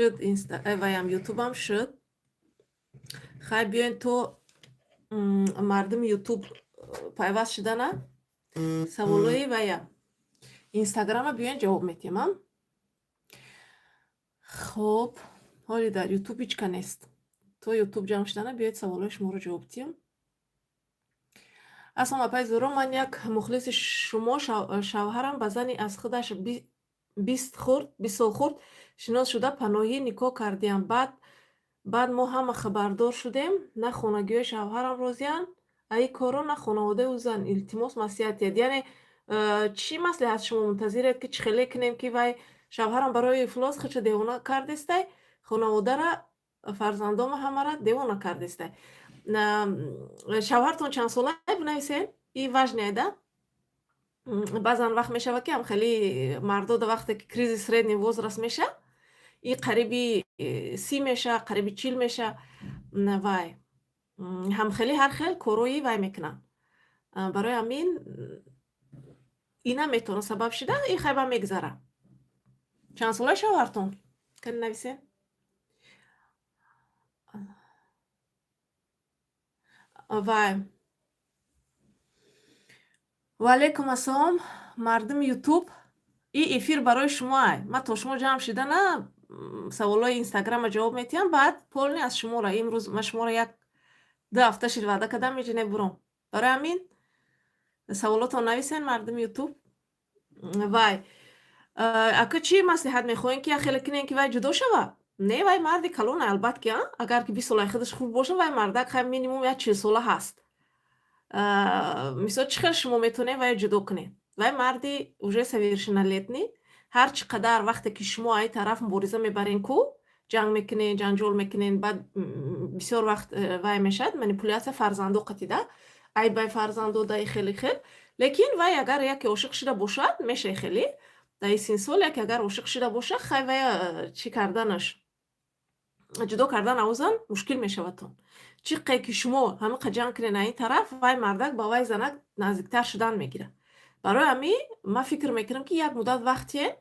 Шуд, инста ваям, ютубам шуд. Хай, биёен, то мардуми ютуб пайваст шудана, саволои вая, инстаграма биёен, ҷавоб метиҳем. А хоб, ҳоли дар ютуб ҳичка нест. То ютуб ҷамъ шудана, биёед, саволои шуморо ҷавоб диҳем. Ассалому, апаи Зуро, ман як мухлиси шумо. Шавҳарам ба зани аз худаш 20 сол хурд шинос шуда, паноҳӣ никоҳ кардиям. Баъд мо ҳама хабардор шудем. На хонагиҳои шавҳарам розиянд аи корро, на хонаводаи ӯ зан. Илтимос, маслиҳат диҳед. Яъне чӣ маслиҳат шумо мунтазиред, ки чӣ хеле кунем, ки вай шавҳарам барои ифлос худша девона кардестай, хонаводара, фарзандома ҳамара девона кардестай? Шавҳартон чанд сола, бинависен, и важный да. Баъзан вақт мешавад, ки ҳам хеле мардо да вақте ки кризис средний возраст меша, и қариби 30 меша, қариби 40 меша, вай ҳамхеле ҳар хел корҳои вай мекунанд. Барои ҳамин ина метавонад сабаб шида, ин хайба мегзара. Чанд солаи шавҳартон, кани нависен. Вай, ваалайкум ассалом, мардуми ютуб, и эфир барои шумоай. Ман то шумо ҷамъ шидана, саволҳои инстаграма ҷавоб метиҳам, баъд полный аз шуморо. Имрӯз ман шуморо як ду ҳафта шид ваъда кардам, меҷине буром. Барои ҳамин саволотон нависен, мардуми ютуб. Вай, ака, чӣ маслиҳат мехоҳем, ки як хеле кунем, ки вай ҷудо шава? Не, вай марди калона, албатт, ки агар ки 20 солаи худаш хуб боша, вай мардак хай минимум як 40 сола ҳаст. Мисол, чӣ хел шумо метавонед вайро ҷудо кунед? Вай марди уже совершеннолетний. Ҳар чӣ қадар вақте ки шумо аи тараф мубориза мебарен ку, ҷанг мекунен, ҷанҷол мекунен, баъд бисёр вақт вай мешавад манипуляция фарзандо қатида, айбай фарзандо даи хеле хел. Лекин вай агар яке ошиқ шуда бошад, мешавад хеле даи синсол, яке агар ошиқ шуда бошад, хай вая чӣ карданаш, ҷудо кардан авзан мушкил мешавадтон. Чӣ қе ки шумо ҳамиқа ҷанг кунед аин тараф, вай мардак ба вай занак наздиктар шудан мегирад. Барои ҳамин ман фикр мекунам, ки як муддат вақте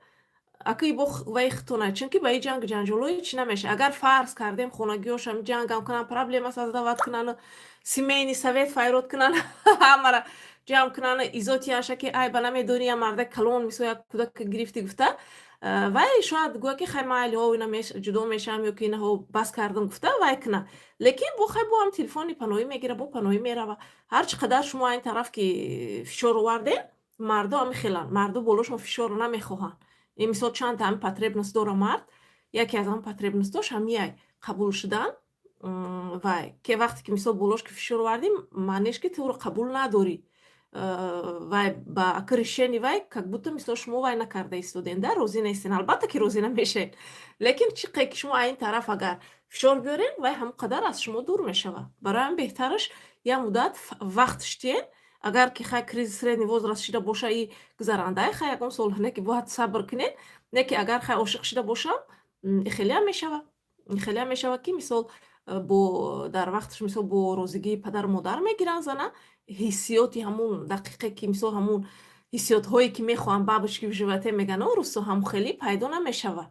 ака бо вай хитона, чунки ба и ҷангу ҷанҷолҳо ҳеч намешавад. Агар фарз кардем, хонагиҳошам ҷангам кунанд, проблема создавать кунанд, семейный совет файрод кунанд, ҳамара ҷамъ кунанд, изотияша, ки ай ба намедонӣ, я мардак калон, мисол, як кӯдак гирифтӣ гуфта, вай шояд гӯяд, ки хай, майли, ҳо, ина ҷудо мешавам ё ки инаҳо бас кардам гуфта вай куна. Лекин бо хай бо ҳам телефони паноҳӣ мегира, бо паноҳӣ мерава. Ҳар чӣ қадар шумо ин тараф ки фишор овардем, мардо ҳами хеланд, мардо болошон фишорро намехоҳанд. Ин мисол, чандта ҳами потребность дора мард, яке аз ҳамн потребность ош ҳамияй қабул шудан. Вай ке вақте ки мисол болош ки фишор овардем, маънеш ки ту ӯро қабул надорӣ. Вай ба ака решение вай, как будто мисол шумо вай накарда истоден да, розӣ нестен. Албатта, ки розӣ намешавед, лекин чӣ қе ки шумо ин тараф агар фишор биёрен, вай ҳамон қадар аз шумо дур мешавад. Барои ҳамин беҳтараш як муддат вақт штиен. Агар ки хай кризис средний возраст шида боша, и гузарандай, хай ягон сол не ки бояд сабр кунед. Не ки агар хай ошиқ шида бошам, хелеам мешава, хелеам мешава, ки мисол бо дар вақташ, мисол, бо розигии падару модар мегиранд зана. Ҳиссиёти ҳамун дақиқе, ки мисол ҳамун ҳиссиётҳое, ки мехоҳанд, бабочки в животе мегӯянд русо, ҳамун хеле пайдо намешава.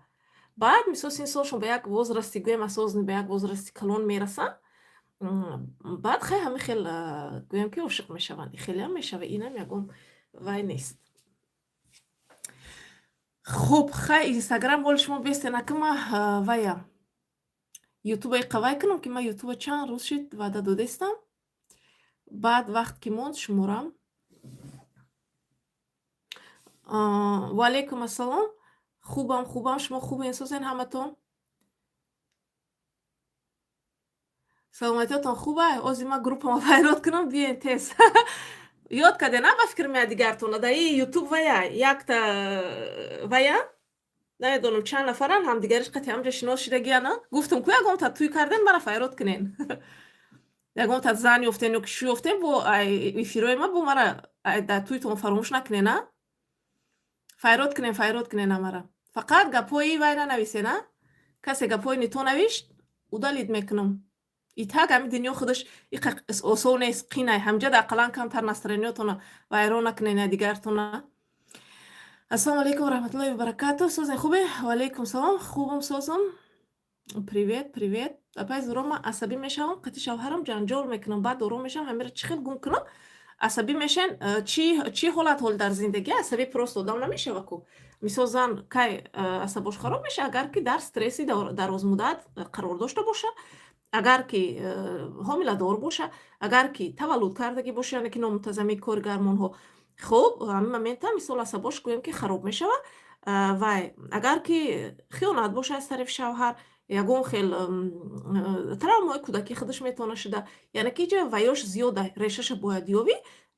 Баъд мисол синсолшон ба як возраст и, гӯем, осознанный, ба як возраст и калон мерасанд, баъд хай ҳамин хел, гӯем, ки ошиқ мешаванд. Хелеам мешава, инам ягон вай нест. Хуб, хай, инстаграм боли шумо бестен, ака, ма вая ютуба иқа вай кунам, ки ман ютуба чанд рӯз шид ваъда додестам. Баъд вақт ки монд, шуморам. Ваалайкум ассалом, хубам, хубам, шумо хубен, созен ҳаматон? Саломатиётон хуба? Ози ман группама файрод кунам, биёен тез. Ёд карден, а ба фикр меяд дигартона да и ютуб вая якта вая, намедонам чанд нафаран, ҳамдигариш қати ҳамҷа шинос шидагиана. Гуфтам ку, ягонта тӯй карден, мара файрод кунен, ягонта зан ёфтен ё ки шу ёфтен, бо эфирои ма бо мара дар тӯйтон фаромӯш накунен, а файрод кунен, файрод кунен амара. Фақат гапҳои вай нанависен, а касе гапҳои нито навишт, удалить мекунам. Итак, ҳами дунё худаш иқа осон нест, қинай. Ҳамҷа ақаллан камтар настроение ётона вайрон накунен дигартона. Ассалому алайкум ва раҳматуллоҳи ва баракату, созен, хубе? Ваалайкум салом, хубам, созам. Привет, привет. Апай Зуро, ман асабӣ мешавам, қати шавҳарам ҷанҷол мекунам, баъд ором мешавам, ҳамеро чӣ хел гум кунам? Асабӣ мешен, чӣ ҳолат ҳол дар зиндагӣ асабӣ просто одам намешава ку. Мисол, зан кай асабош хароб меша? Агар ки дар стресси дарозмуддат қарор дошта боша, агар ки ҳомиладор боша, агар ки таваллуд кардагӣ боша, яъне ки номунтазамии кори гормонҳо. Хуб, ҳамин момента, мисол, асабош, гӯем ки, хароб мешава. Вай, агар ки хиёнат боша аз тарафи шавҳар, ягон хел травмаҳои кӯдакӣ худаш метавона шуда, яъне ки ҷа ваёш зиёда, решаша бояд ёбӣ,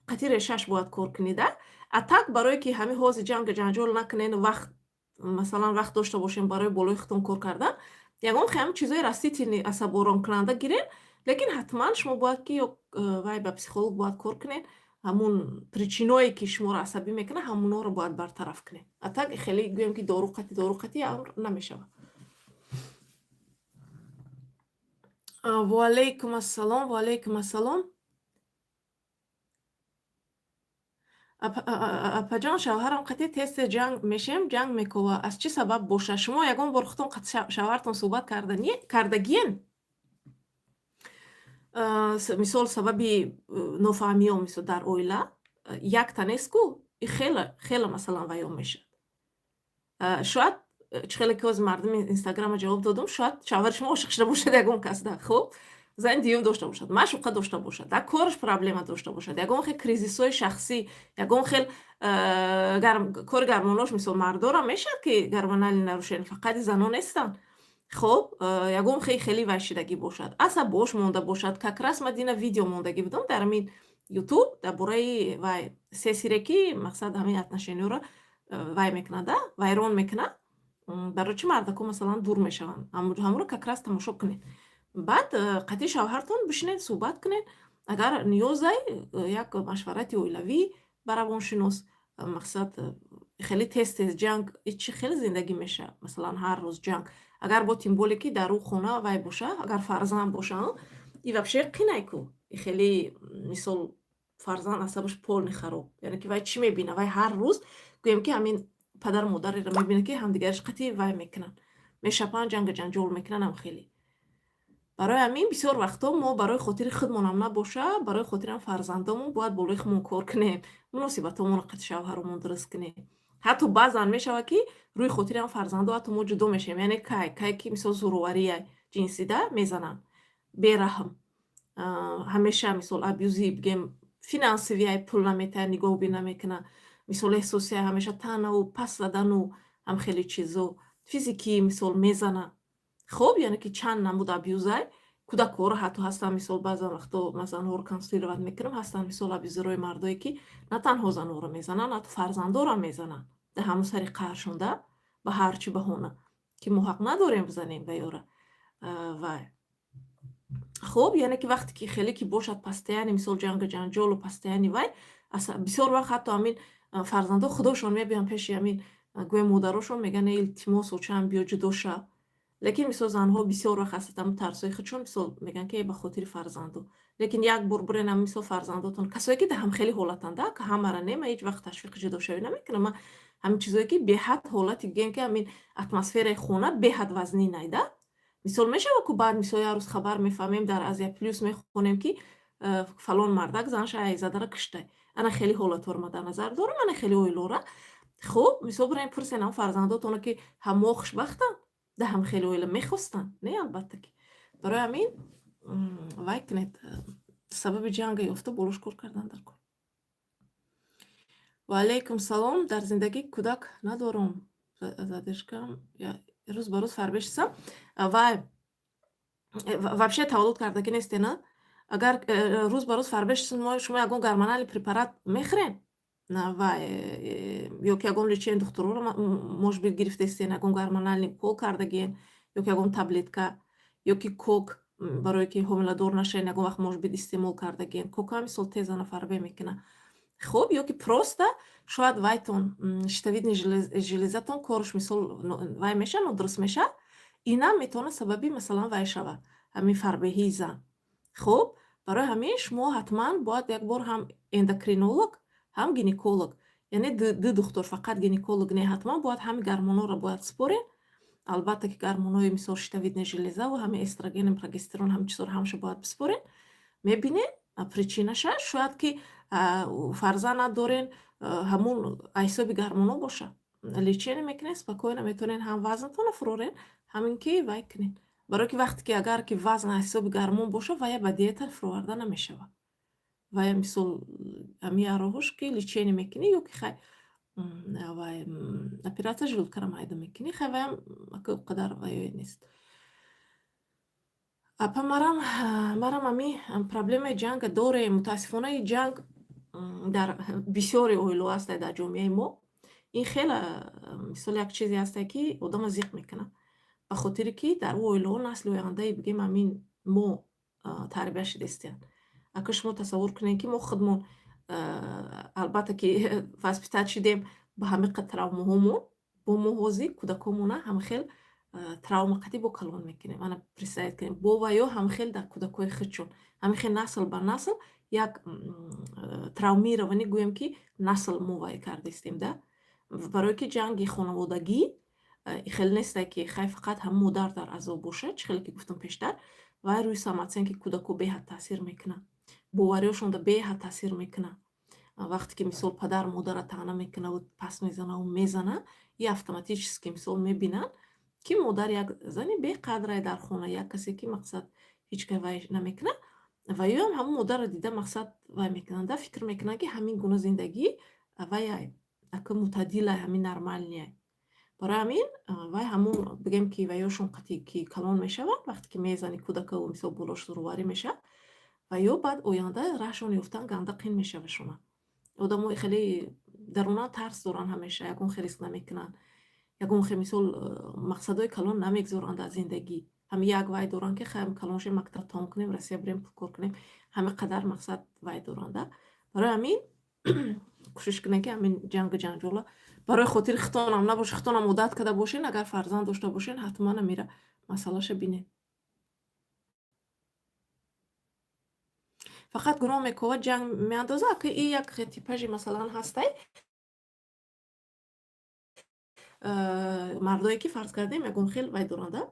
қатъи решаш бояд кор кунӣ да. А так, барое ки ҳамин ҳози ҷангу ҷанҷол накунен, вақт, масалан, вақт дошта бошем барои болои худтон кор кардан, ягон хел ҳамин чизҳои растительный асаборомкунанда гирен, лекин ҳатман шумо бояд ки ё вай, ба психолог бояд кор кунед, ҳамун причиное ки шуморо асабӣ мекунад, ҳамунҳоро бояд бартараф кунед. А так хеле, гӯем ки, дору қатӣ амр намешавад. Ваалайкум ассалом, ваалайкум ассалом. Апаҷон, шавҳарам қатъи тез тез ҷанг мешем, ҷанг мекова. Аз чӣ сабаб боша? Шумо ягон бор худтон қати шавҳартон суҳбат кардагиен? Мисол, сабаби нофаҳмиҳо, мисол, дар оила якта нест ку, и хела хела, масалан, вайён мешавад. Шояд, чӣ хеле ки ҳозир мардуми Инстаграма ҷавоб додум, шояд шавҳари шумо ошиқ шуда бошад ягон кас да, хуб, зани дуюм дошта бошад, маъшуқа дошта бошад, дар кораш проблема дошта бошад, ягон хел кризисҳои шахсӣ, ягон хел кори гормонош, мисол, мардорам мешавад ки гормональный нарушение, фақати занон нестанд. Хуб, ягон хел хеле вайшидагӣ бошад, асабош монда бошад. Как раз ма дина видео мондагӣ будам дар ҳамин Ютуб дар бораи вай, се сире ки, мақсад, ҳамин отношениёро вай мекунад да, вайрон мекунад, барои чӣ мардако, масалан, дур мешаванд. Ҳамонро как раз тамошо кунед, баъд қатъи шавҳартон бишинед, суҳбат кунед. Агар ниёзай, як машварати оилавӣ ба равоншинос. Мақсад, хеле тез тез ҷанг, чӣ хеле зиндагӣ мешавад, масалан, ҳар рӯз ҷанг, агар бо тем более ки дар ӯ хона вай боша, агар фарзанд боша, и вообще қинай ку. Хеле, мисол, фарзанд асабаш полный хароб, яъне ки вай чӣ мебина? Вай ҳар рӯз, гӯем ки, ҳамин падару модареро мебинад, ки ҳамдигараш қатъи вай мекунанд, мешапанд, ҷангу ҷанҷол мекунанд ҳам хеле. Барои ҳамин бисёр вақтҳо мо барои хотири худмонам набоша, барои хотири ҳам фарзандомон бояд болои худмон кор кунем, муносибатҳомонро қатъи шавҳаромон дуруст кунем. Ҳатто баъзан мешавад, ки рӯи хотири ҳам фарзандо ҳатто мо ҷудо мешавем. Яъне кай ки, мисол, зӯровария ҷинсида мезананд бераҳм, ҳамеша, мисол, абьюзи, бигем, финансовый, пул наметаҳад, нигоҳубин намекунад, мисол, эҳсосия, ҳамеша таънаву пас задану ҳам хеле чизо, физикӣ, мисол, мезана. Хуб, яъне ки чанд намуд абьюзай кӯдакҳоро ҳатто ҳастанд. Мисол, баъзан вақто ман занҳоро консультировать мекунам, ҳастанд, мисол, абьюзерҳои мардое, ки на танҳо занҳоро мезананд, ҳатто фарзандорам мезананд дар ҳамун сари қаҳршонда, ба ҳар чӣ баҳона, ки мо ҳақ надорем бизанем ба ёра вай. Хуб, яъне ки вақте ки хеле ки бошад постоянный, мисол, ҷангу ҷанҷолу постоянный вай, бисёр вақт ҳатто ҳамин фарзандҳо худошон мебиёнд пеши ҳамин, гӯем, модарошон, мегӯянд: «Илтимос, очаам, биё, ҷудо шав». Лекин, мисол, занҳо бисёр вақт аз ҳамун тарсҳои худшон, мисол, мегӯянд, ки ба хотири фарзандо. Лекин як бор бурен, мисол, фарзандотон, касое ки дар ҳамхели ҳолатанд, ҳамара не, ман ҳеҷ вақт ташвиқи ҷудошавӣ намекунам, ман ҳамин чизое ки беҳад ҳолати, гӯем ки, ҳамин атмосфераи хона беҳад вазнинай да. Мисол, мешавад ку, баъд, мисол, як рӯз хабар мефаҳмем, дар Азия Плюс мехонем, ки фалон мардак занша айзадара куштай. Ана хеле ҳолатҳоро ман дар назар дорам, ана хеле оилора. Хуб, мисол, бурен пурсен ҳам фарзандотоно, ки ҳамо хушбахтанд дар ҳамхели оила, мехостанд? Не, албатта ки. Барои ҳамин вай кунед, сабаби ҷанга ёфта, болош кор кардан дар кор. Ва алайкум салом. Дар зиндагӣ кӯдак надорам, задержкам рӯз ба рӯз фарбешисам. Вай, вообще таваллуд кардагӣ несте, на? Агар рӯз ба рӯз фарбешисам, шумо ягон гормональный препарат мехӯрен вай ё ки ягон лечение духтуроро, может быть, гирифтаистен, ягон гормональный укол кардагиен ё ки ягон таблетка ё ки кок, барое ки ҳомиладор нашавен, ягон вақт, может быть, истеъмол кардагиен? Кока, мисол, тезана фарбе мекунад. Хуб, ё ки просто шояд вайтон, щитовидный железатон корш, мисол, вай меша, нодуруст меша, инам метавонад сабаби, масалан, вай шавад, ҳамин фарбеҳии зан. Хуб, барои ҳамин шумо ҳатман бояд як бор ҳам эндокринолог, ҳам гинеколог, яъне ду духтур, фақат гинеколог не, ҳатман бояд ҳами гормонҳоро бояд супорен. Албатта, ки гормонҳои, мисол, щитовидная железа ву ҳамин эстрогену прогестерон, ҳамин чизҳоро ҳамаша бояд биспорен, мебинен причина ша. Шояд, ки фарзанд надорен, ҳамун ҳисоби гормонҳо боша. Лечение мекунед, спокойно метавонед ҳам вазнтонро фурорен, ҳамин ки вай кунед. Барое ки вақте ки агар ки вазн аз ҳисоби гормон боша, вая ба диета фуроварда намешавад. Вая, мисол, ҳамин як роҳош, ки лечение мекунӣ ё ки, хай, вай, операция, желудка ро майда мекунӣ. Хай, ваям қадар ваёе нест. Апа, марам ҳамин проблемаи ҷанга дорем. Мутаассифона, ин ҷанг дар бисёри оилаҳо ҳастай дар ҷомеаи мо. Ин хеле, мисол, як чизе ҳасте, ки одама зиқ мекунад, ба хотире ки дар ӯ оилаҳо насли ояндаи, бигем, ҳамин мо тарбия шудастиянд. Ака, шумо тасаввур кунед, ки мо худмон, албатта, ки воспитать шудем ба ҳамин қад травмаҳомон, бо мо ҳозир кӯдакомона ҳамхел травма қатӣ бо калон мекунем. Ана, представить кунем, бо ваё ҳамхел дар кӯдакҳои худшон ҳамин хел насл ба насл як травмированный, гӯем, ки насл мо вай кардистем да. Барое ки ҷанги хонаводагӣ хеле несте, ки хай, фақат ҳам модар дар азоб бошад. Чӣ хеле ки гуфтам пештар, вай рӯи самооценка и кӯдако беҳад таъсир мекунад, бовариҳошонда беҳад таъсир мекунад. Вақте ки, мисол, падар модарра таъна мекунаву пас мезанаву мезана, и автоматически, мисол, мебинанд, ки модар як зани беқадрае дар хона, як касе, ки, мақсад, ҳеҷ кай вай намекунад. Ва ёам ҳамон модарро дида, мақсад, вай мекунанд, фикр мекунанд, ки ҳамин гуна зиндагӣ вай ака мӯътадилай, ҳамин нормальный ай. Барои ҳамин вай ҳамун, бигем, ки ваёшон қатӣ ки калон мешаванд, вақте ки мезани кӯдакаву, мисол, болош зӯроварӣ мешавад, ва ё баъд оянда раҳшон ёфтан ганда қин мешавашона. Одамои хеле дарунан тарс доранд, ҳамеша ягон хел риск намекунанд, ягон хел, мисол, мақсадҳои калон намегузоранд дар зиндагӣ. Ҳами як вай доранд, ки хай, калон шем, мактаб тамом кунем, Россия бирем, пул кор кунем, ҳами қадар мақсад вай доранд. Барои ҳамин кӯшиш кунем, ки ҳамин ҷангу ҷанҷола барои хотири худтонам набошад, худтонам одат карда бошен. Агар фарзанд дошта бошен, ҳатман амира масъалаша бинед. Фақат гуноҳ мекова, ҷанг меандоза, ки и як типажи, масалан, ҳастай, мардое, ки, фарз кардем, ягон хел вай доранда,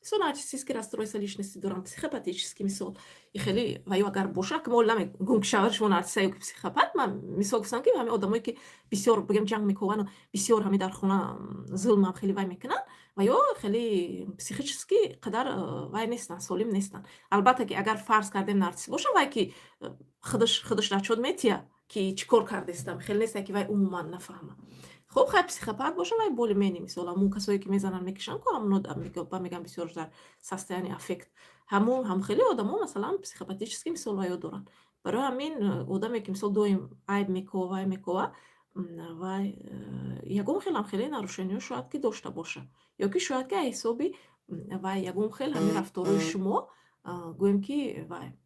мисол, нарциссический расстройство личности доранд, психопатический, мисол, и хеле ва ё агар боша, ки мо намегӯм, ки шавҳари шумо нарсисса ё ки психопат. Ман мисол гуфтам, ки ҳамин одамое, ки бисёр, бигем, ҷанг мековану бисёр ҳамин дар хона зулмам хеле вай мекунанд, ва ё хеле психически қадар вай нестанд, солим нестанд. Албатта, ки агар, фарз кардем, нарсис боша, вай ки худаш расчёт метия, ки чӣ кор кардестам, хеле несте, ки вай умуман нафаҳма. Хуб, хай, психопат боша, вай более-менее, мисол, ҳамун касое, ки мезананд, мекушанд ку, ҳамуно ба мегӯям, бисёр дар состоянии аффект, ҳамун ҳам хеле одамо, масалан, психопатический, мисол, вайё доранд. Барои ҳамин одаме, ки, мисол, доим айб мекова, вай мекова, вай ягон хелам хеле нарушение ҳо шояд ки дошта боша, ё ки шояд ки аз ҳисоби вай ягон хел ҳамин рафторҳои шумо, гӯем, ки вай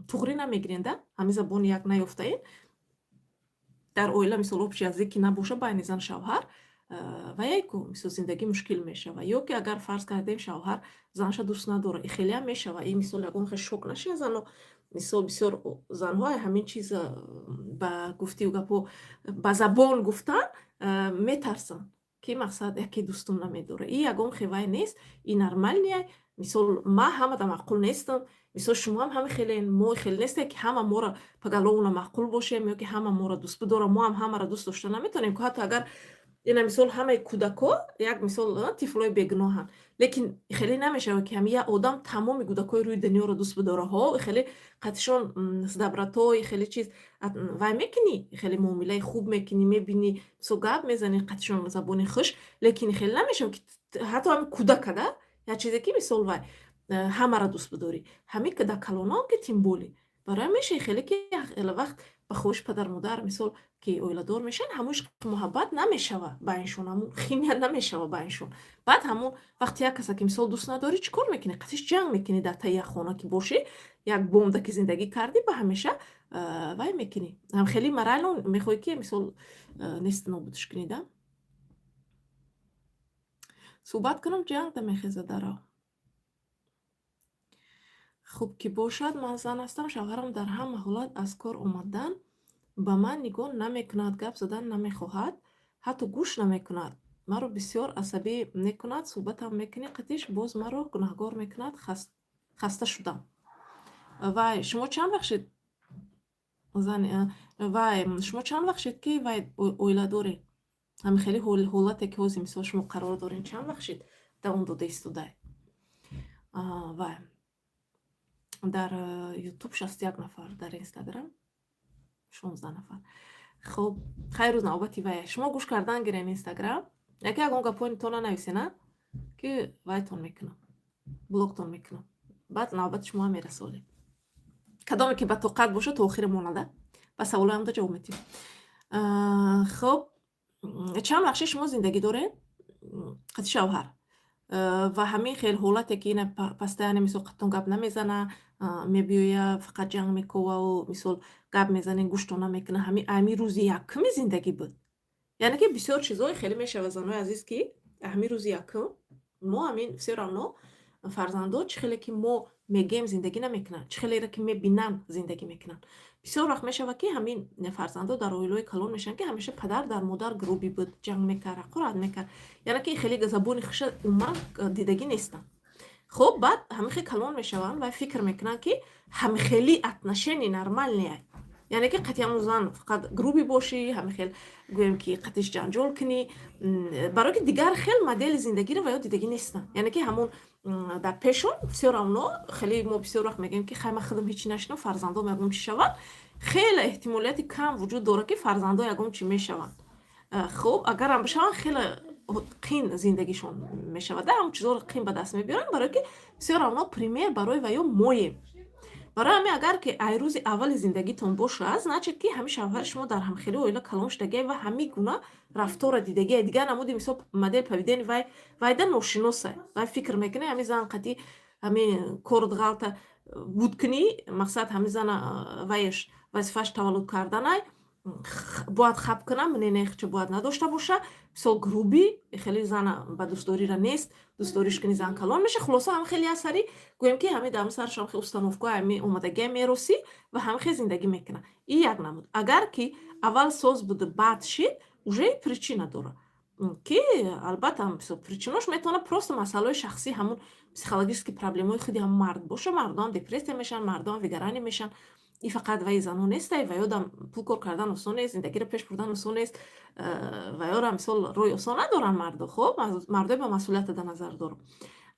туғрӣ намегирен да, ҳамин забони як наёфтаен дар оила, мисол, общий язык ки набоша байни зан шавҳар, ваяй ку, мисол, зиндагӣ мушкил мешава. Ё ки агар, фарз кардем, шавҳар занша дӯст надора, и хелеам мешава. И, мисол, ягон хел шок нашия зано. Мисол, бисёр занҳо ҳамин чиз ба гуфтию гапҳо, ба забон гуфтан метарсанд, ки, мақсад, яке дӯстум намедора. И ягон хел вай нест, и нормальный я. Мисол, ман ҳамада маъқул нестам, мисол, шумоам ҳами хеле, мо хеле несте, ки ҳама моро поголовно маъқул бошем ё ки ҳама моро дӯст бидорам. Мо ҳам ҳамаро дӯст дошта наметавонем. Ҳатто агар ина, мисол, ҳамаи кӯдакҳо як, мисол, тифлои бегуноҳанд, лекин хеле намешавад, ки ҳами як одам тамоми кӯдакҳои рӯи дунёро дӯст бидора. Ҳо, хеле қатишон с добротой, хеле чиз вай мекунӣ, хеле муомилаи хуб мекунӣ, мебинӣ, мисол, гап мезанӣ қатишон забони хуш, лекин хеле намешавад, ки ҳатто ҳами кӯдакада як чизе, ки, мисол, вай ҳамаро дӯст бидорӣ. Ҳамин дар калонон ки тем более. Барои ҳамеша хеле ки хеле вақт ба хоҳиши падару модар, мисол, ки оиладор мешаванд, ҳамон ишқи муҳаббат намешава байншон, ҳамон химия намешава байншон. Баъд ҳамон вақте як каса, ки, мисол, дӯст надорӣ, чӣ кор мекунӣ? Қатиш ҷанг мекунӣ. Дар таи як хона ки бошӣ, як бомда ки зиндагӣ кардӣ, ба ҳамеша вай мекунӣ, хеле морально мехоҳӣ, ки, мисол, несту нобудш кунӣ да. Суҳбат кунам, ҷанг дамехезад дарав. Хуб ки бошад, ман зан ҳастам, шавҳарам дар ҳама ҳолат аз кор омадан ба ман нигоҳ намекунад, гап задан намехоҳад, ҳатто гӯш намекунад. Маро бисёр асабӣ мекунад, суҳбатам мекунӣ қатиш, боз маро гунаҳгор мекунад, хаста шудам. Вай, шумо чанд вақт шид зан, вай, шумо чанд вақт шид, ки вай, оила доред? Ҳами хеле ҳолате, ки ҳозир, мисол, шумо қарор доред, чанд вақт шид давом дода истодай? Вай, дар Ютуб 61 нафар, дар Инстаграм 16 нафар. Хуб, хайр, рӯз навбати вай, шумо гӯш кардан гирен. Инстаграм яке ягон гапҳои нанависена, ки вайтон мекунам, блоктон мекунам. Баъд навбати шумо ҳам мерасолем. Кадоме ки ба тоқат бошад, то охире монада, ба саволоямда ҷавоб медиҳем. Хуб, чанд вақт шумо зиндагӣ доред қати шавҳар ва ҳамин хел ҳолате, ки ина постоянно, мисол, қаттон гап намезана, мебиёя, фақат ҷанг мековаву, мисол, гап мезанен, гӯштон намекуна, ҳамин рӯзи якуми зиндагӣ буд? Яъне ки бисёр чизҳое хеле мешавад, занои азиз, ки ҳамин рӯзи якум мо ҳамин все равно фарзандо чӣ хеле ки мо мегӯем, зиндагӣ намекунанд, чӣ хелеро ки мебинанд, зиндагӣ мекунанд. Бисёр вақт мешавад, ки ҳамин фарзандо дар оилаҳои калон мешаванд, ки ҳамеша падар дар модар грубый буд, ҷанг мекард, ҳақорат мекард, яъне ки хеле забони хуша умуман дидагӣ нестанд. Хуб, баъд ҳамин хел калон мешаванд ва фикр мекунанд, ки ҳамихели отношение нормальный, яъне ки қати ҳамун зан фақат грубый бошӣ, ҳамин хел гӯем, ки қатиш ҷанҷол кунӣ, барое ки дигар хел модели зиндагиро ва ё дидагӣ нестанд. Яъне ки ҳамун дар пешон все равно хеле мо бисёр вақт мегӯем, ки хай, ман худам ҳечи нашинам, фарзандом ягон чӣ шаванд. Хеле эҳтимолияти кам вуҷуд дорад, ки фарзандо ягон чӣ мешаванд. Хуб, агарам бишаванд, хеле қин зиндагишон мешавад, ҳамун чизҳоро қин ба даст мебиёранд, барое ки все равно пример барои ваё моем. Барои ҳамин, агар ки ай рӯзи аввали зиндагитон бошад, значит, ки ҳамин шавҳари шумо дар ҳамхели оила калон шудагия ва ҳамин гуна рафторро дидагия. Дигар намуди, мисол, модели поведения вай вайда ношиноса. Вай фикр мекунад, ҳамин зан қатӣ ҳамин корд ғалта буд кунӣ, мақсад, ҳамин зана вайш вазифааш таваллуд карданай, бояд хаб кунам, мненияхча бояд надошта боша, мисол, грубый, хеле зана ба дӯстдорира нест, дӯстдориш кунӣ, зан калон меша. Хулоса, ҳам хеле асари гӯем, ки ҳамин дар сарашон хел установкаҳои ҳами омадагия меросӣ ва ҳамин хел зиндагӣ мекунад. И як намуд. Агар ки аввал соз буда, баъд шид, уже причина дорад, ки албатта, мисол, причинош метавонад просто масъалаҳои шахсӣ, ҳамун психологический проблемаҳои худи ҳамун мард боша. Мардоам депрессия мешаванд, мардоам выгорание мешаванд. И фақат ваи занон нестай, ваёдам пул кор кардан осон нест, зиндагиро пеш бурдан осон нест, ваёра, мисол, роҳи осон надоранд мардо. Хоб, мардои ба масъулията дар назар дорам.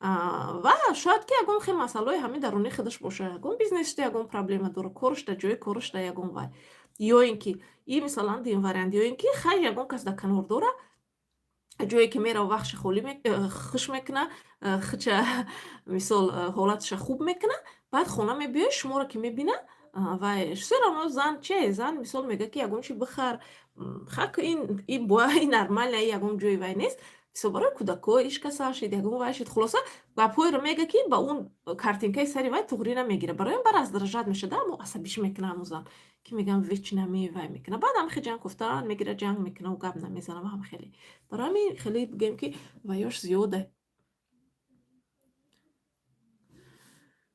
Ва шояд ки ягон хел масъалаҳои ҳамин дарунии худаш боша, ягон бизнесшда ягон проблема дора, корашда, ҷои корашда ягон вай, ё ин ки и, мисалан, дин вариант, ё ин ки хай, ягон кас дар канор дора, ҷое ки мерава, вақтша холӣ хуш мекуна, хича, мисол, ҳолаташа хуб мекуна, баъд хона мебиёй, шуморо ки мебина, вай все равно зан че, зан, мисол, мегӯяд, ки ягон чи бихар, хак, ин бояд, ин нормально, ягон ҷои вай нест, мисол, барои кӯдакҳо иш касал шид, ягон вай шид. Хулоса, гапҳоеро мегӯяд, ки ба он картинкаи сари вай туғрӣ намегирад. Барои он ба раздражать мешавад, аммо асабиш мекунад ҳамун зан, ки мегӯям, вечно ме вай мекунад. Баъд ҳам хел ҷанг куфтан мегирад, ҷанг мекунад, гап намезанад ва ҳам хеле. Барои ҳамин хеле бигӯем, ки ваёш зиёде.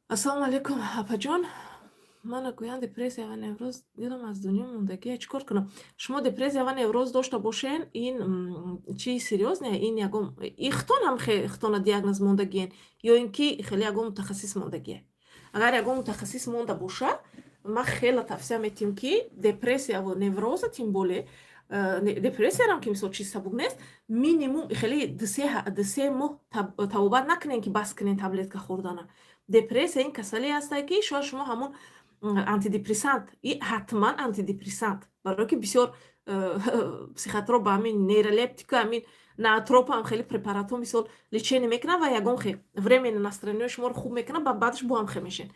Ассалому алайкум, апаҷон. Мана гӯянд, депрессия ва невроз, дилам аз дунё мондагия, чӣ кор кунам? Шумо депрессия ва невроз дошта бошен, ин чизи серьёзный, ин ягон ихтон ҳам хитона диагноз мондагиен ё ин ки хеле ягон мутахассис мондагие? Агар ягон мутахассис монда боша, ман хеле тавсия метиҳам, ки депрессия ва невроза, тем более депрессиярам, ки, мисол, чиз сабук нест, минимум хеле 2-3 моҳ табобат накунен, ки бас кунен таблетка хӯрдана. Депрессия ин касале ҳастае, ки шояд шумо ҳамун антидепрессант и ҳатман антидепрессант, барое ки бисёр психотроп ба ҳамин нейролептика, ҳамин ноотропам, хеле препаратҳо, мисол, лечение мекунад ва ягон хел временно настроениҳои шуморо хуб мекунад, ба баъдаш бо ҳам хел мешен.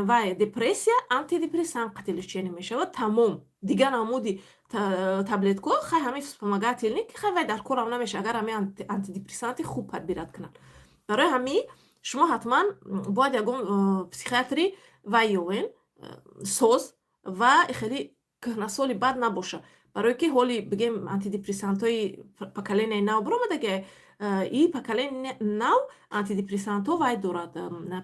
Вай депрессия антидепрессант қати лечение мешавад, тамом. Дигар намуди таблеткаҳо хай, ҳамин вспомогательный, ки хай, вай дар корам намешавад, агар ҳамин антидепрессанти хуб подбирать кунанд. Барои ҳамин шумо ҳатман бояд ягон психиатри вай ёвен, соз ва хеле кӯҳнасоли бад набоша, барое ки ҳоли, бигем, антидепрессантҳои поколенияи нав баромадаги. И поколения нав антидепрессантҳо вай дорад,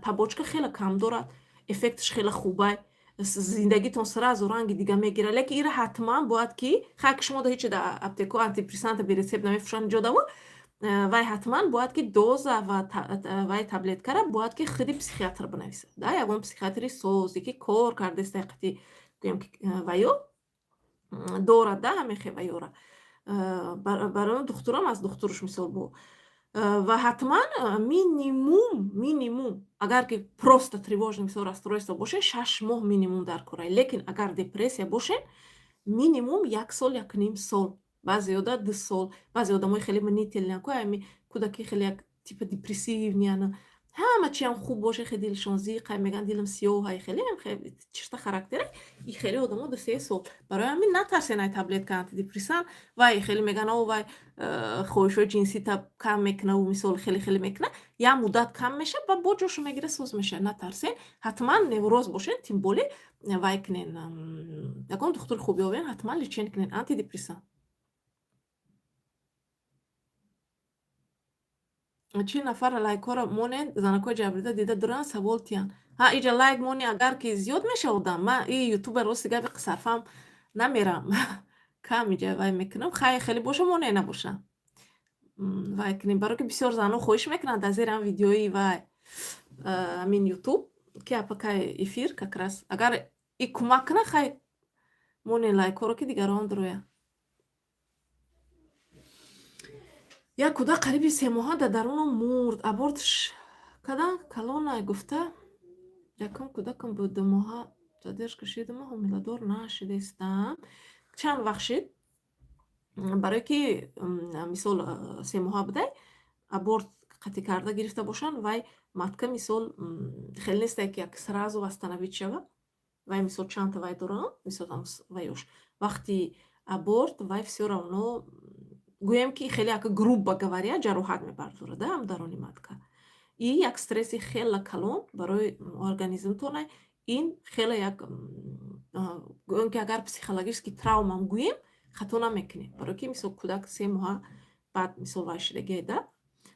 побочка хеле кам дорад, эффекташ хеле хубай. Зиндагитон сразу ранги дига мегирад, лекин ира ҳатман бояд ки хай ки шумо да ҳечи да аптеко антидепрессанта бе рецепт намефурӯшанд ҷодаво. Вай ҳатман бояд ки доза ва вай таблеткара бояд ки худи психиатр бинависад да, ягон психиатри созе, ки кор кардааст, қати гӯем ки ваё дорад да ҳамин ваёра. Барои духтурам аз духтуруш мисол бо. Ва ҳатман минимум, агар ки просто тревожный мисол расстройство бошед, 6 моҳ минимум дар кора, лекин агар депрессия бошед, минимум як сол, 1,5 сол, баъзеёда 2 сол. Баъзе одамои хеле мнительный ку, ами кӯдаки хеле як типа депрессивный ана, ҳама чиам хуб боше, хеле дилшон зиқа, мегӯянд дилам сиёҳай, хеле чишта характера и хеле одамо 2-3 сол. Барои ҳамин натарсен ай таблетка антидепрессант. Вай хеле мегӯянд, о вай хоҳишҳои ҷинсита кам мекунаву мисол хеле хеле мекуна, як муддат кам мешавад ва бо ҷошо мегира, соз мешавад. Натарсен, ҳатман невроз бошен, тем более вай кунен, ягон духтури хуб ёбен, ҳатман лечение кунен антидепрессант. 40 нафар лайкҳоро монед, занакҳои ҷабрдида дида дуранд, савол тиянд. Ҳа, иҷа лайк мони, агар ки зиёд мешава одам, ман и ютуба рости гапи сарфам намерам, кам иҷа вай мекунам. Хай, хеле боша, моне, набоша, вай кунем, барое ки бисёр занҳо хоҳиш мекунанд дар зери ҳам видеои вай ҳамин ютуб, ки апакай эфир как раз агар и кӯмак кунад, хай моне лайкҳоро, ки дигарон дуроянд. Як кӯдак қариби 3 моҳа дар дарунам мурд, абортш кадан, калонай гуфта. Якум кӯдакам буд, 2 моҳа задержка шидама, ҳомиладор нашидестам. Чанд вақт шид? Барое ки мисол 3 моҳа будай, аборт қатъӣ карда гирифта бошанд, вай матка мисол хеле несте, ки як сразу восстановить шава. Вай мисол чандта вай доранд, мисол вайош вақти аборт вай всё равно, гӯем ки хеле як грубо говоря, ҷароҳат мебардорад ам даруни матка. И як стресси хела калон барои организмтона. Ин хеле як, гӯем ки агар психологический травмам гӯем, хато намекунем, барое ки мисол кӯдак 3 моҳа баъд мисол вай шидагие да,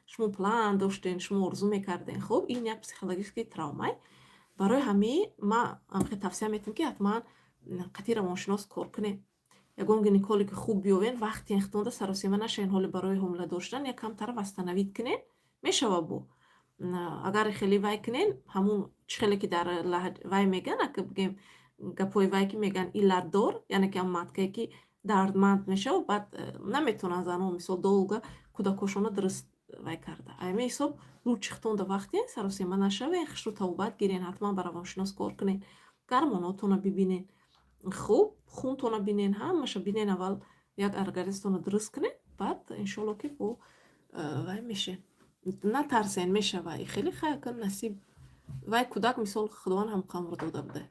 шумо план доштен, шумо орзу мекарден. Хуб, ин як психологический травмай. Барои ҳамин ман ҳамхел тавсия метиҳам, ки ҳатман қатъи равоншинос кор кунем, ягон гинекологи хуб биёвен, вақти хитонда саросема нашавен. Ҳоле барои ҳомила доштан якамтара восстановить кунен, мешава. Бо агар хеле вай кунен, ҳамун чӣ хеле ки дар вай меган, ака бигем гапҳои вай ки меган, иллатдор, яъне ки ҳам маткае ки дардманд мешава, баъд наметавонанд занҳо мисол долго кӯдакҳошонро дуруст вай карда. Ҳамин ҳисоб лучше хитонда вақте саросема нашавен, хушрӯ табобат гирен, ҳатман ба равоншинос кор кунен, гормонотонро бибинен, хуб хунтонро бинен, ҳамаша бинен, аввал як организмтонро дуруст кунед, баъд иншоалло ки бо вай мешен. Натарсен, мешава и хеле хай насиб. Вай кӯдак мисол Худованд ҳамқамро дода буда.